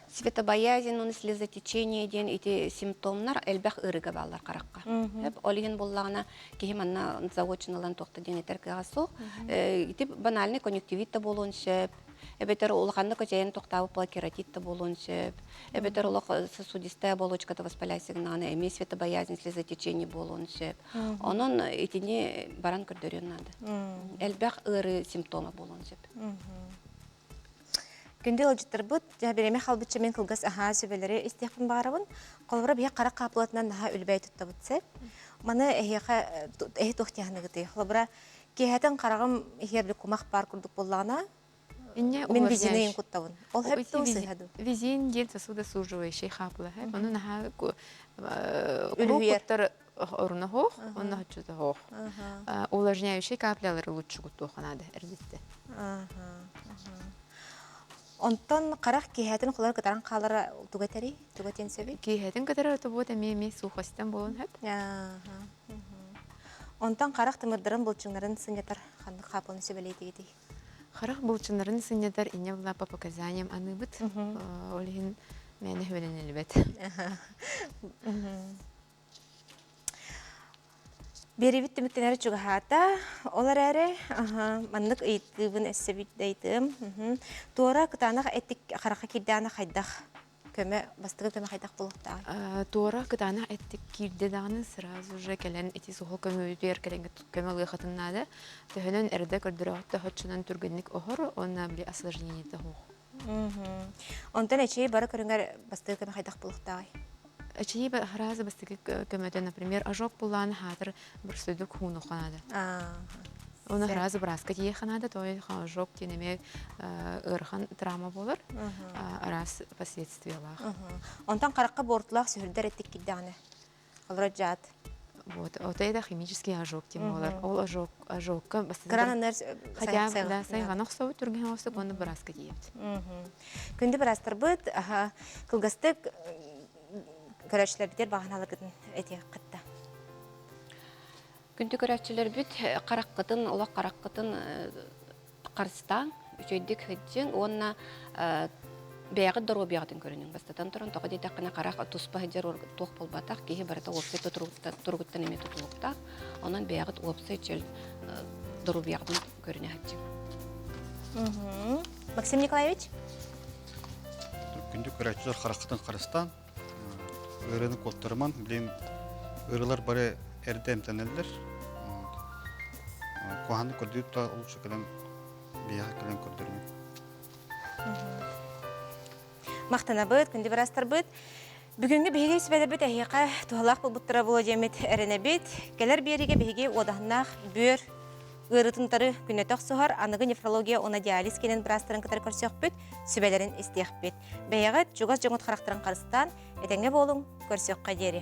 Светобоязнь уонна слезотечение диэн ити симптомнар элбэх ыарыыга бааллар харахха. Ол иһин буоллаҕына киһи манна заочно ылан туохта диэн этэр кыаҕа суох. Ити банальный конъюнктивит да буолуон сөп, эбэтэр улаханнык эчэйэн тохтообут буола кератит да буолуон сөп, эбэтэр олох сосудистая оболочката воспаляйсыгынаҕына эмиэ светобоязнь слезотечение буолуон сөп. Онон итини баран көрдөрүөн наада. Элбэх ыарыы симптома буолуон сөп. Күндү ыалдьыттарбыт, бириэмэ халбычча мен кылгас аһаа сүбэлэри истиэхпин баҕарабын. Холобура, биһи харах хаапылатынан наһаа үлбэй туттабыт сөп. Маны эһиэхэ эһи туох диэханыгытый? Холобура, киэһэтин хараҕым иһиэр кумах баар курдук буоллаҕына, мин визины куттабын. Ол хэп туу сыһа дуу? Визин диэн сосудосуживающий хаапыла. Ону наһаа куттар оруна хоох, онно хоччута хоох. Увлажняющий каплялары лучше куттуохха наада эрдитте. Онтон харах киэһэтин холор кытаран хаалара туга этэрий? Туга этиэн сөбүй? Киэһэтин кытары тобуот эмиэ эмиэ сухостан буолуон сөп. Онтон харах тымырдарын былчыҥнарын сынньатар ханнык хаапыланы сөбүлээтигитий? Харах былчыннарын сынньатар инне була по показаниям аныыбыт. Ол иһин мээнэ хүбэлэниллибэт. Биэриибит түмүктэнэр чугаһаата. Ол эрээри маннык ыйытыыбын өссө биирдэ ыйытыым. Туора кытаанах эттик харахха киирдэҕинэ хайдах көмө, бастакы көмө хайдах буолуохтааҕый? Туора кытаанах эттик киирдэ даҕаны сразу же кэлэн ити суһал көмөбүтүгэр кэлэн көмө ылыаххытын наада. Төһөнөн эрдэ көрдөрөҕүт да оччонон түргэнник оһор уонна били осложнениета суох. Онтон эчэйи бары көрүҥэр бастакы көмө хайдах буолуохтааҕый? Эчэйи сразу бастакы көмөтө, например, ожог буллаан хаатыр бырсыдык хуунуха наада. Оны сразу бырааска тиийиэххэ наада, то ожог диэн эмиэ ыарахан травма буолар, араас последствиялаах. Онтон харахха буортулаах сүһүрдэр эттик киирдэҕинэ? Олорор дьаат. Вот, вот это химический ожог диэн буолар. Ол ожог, ожогка Кырананнар хотя бы да сайҕана охсобут, түргэн охсук, уонна бырааска тиийэбит. Күндү быраастарбыт, кылгастык көрөөччүлэрбитигэр баҕаналаргытын этиэххит да. Күндү көрөөччүлэрбит, хараххытын, олох хараххытын харыстааҥ, үчүгэйдик сылдьыҥ уонна бэйэҕит доруобуйаҕытын көрүнүҥ. Бастатан туран, тоҕо диэтэххинэ, харах туспа сылдьар туох буолбатах, киһи барыта уопсай туругуттан эмиэ тутулуктаах. Онон бэйэҕит уопсай чөл доруобуйаҕытын көрүнэ сылдьыҥ. Максим Николаевич? Күндү көрөөччүлэр хараххытын харыстаан, ыарыыны куоттарыман, билигин ыарыылар бары эрдэ эмтэнэллэр. Куһаҕаннык көрдүүр да лучше кэлэн биһиэхэ кэлэн көрдөрүҥ. Махтанабыт, күндү бырастарбыт. Бүгүҥҥү биһиги сүбэлэрбит эһиэхэ туһалаах буолбуттара буолуо диэммит эрэнэбит. Кэлэр биэриигэ биһиги уодаһыннаах бүөр ыарыытын күннэтэ охсуһар аныгы нефрология уонна диализ киинин быраастарын кытары көрсүөхпүт, сүбэлэрин истиэхпит. Бэйэҕит чугас дьоҥҥут харахтарын харыстаан, этэҥҥэ буолуҥ, көрсүөххэ диэри.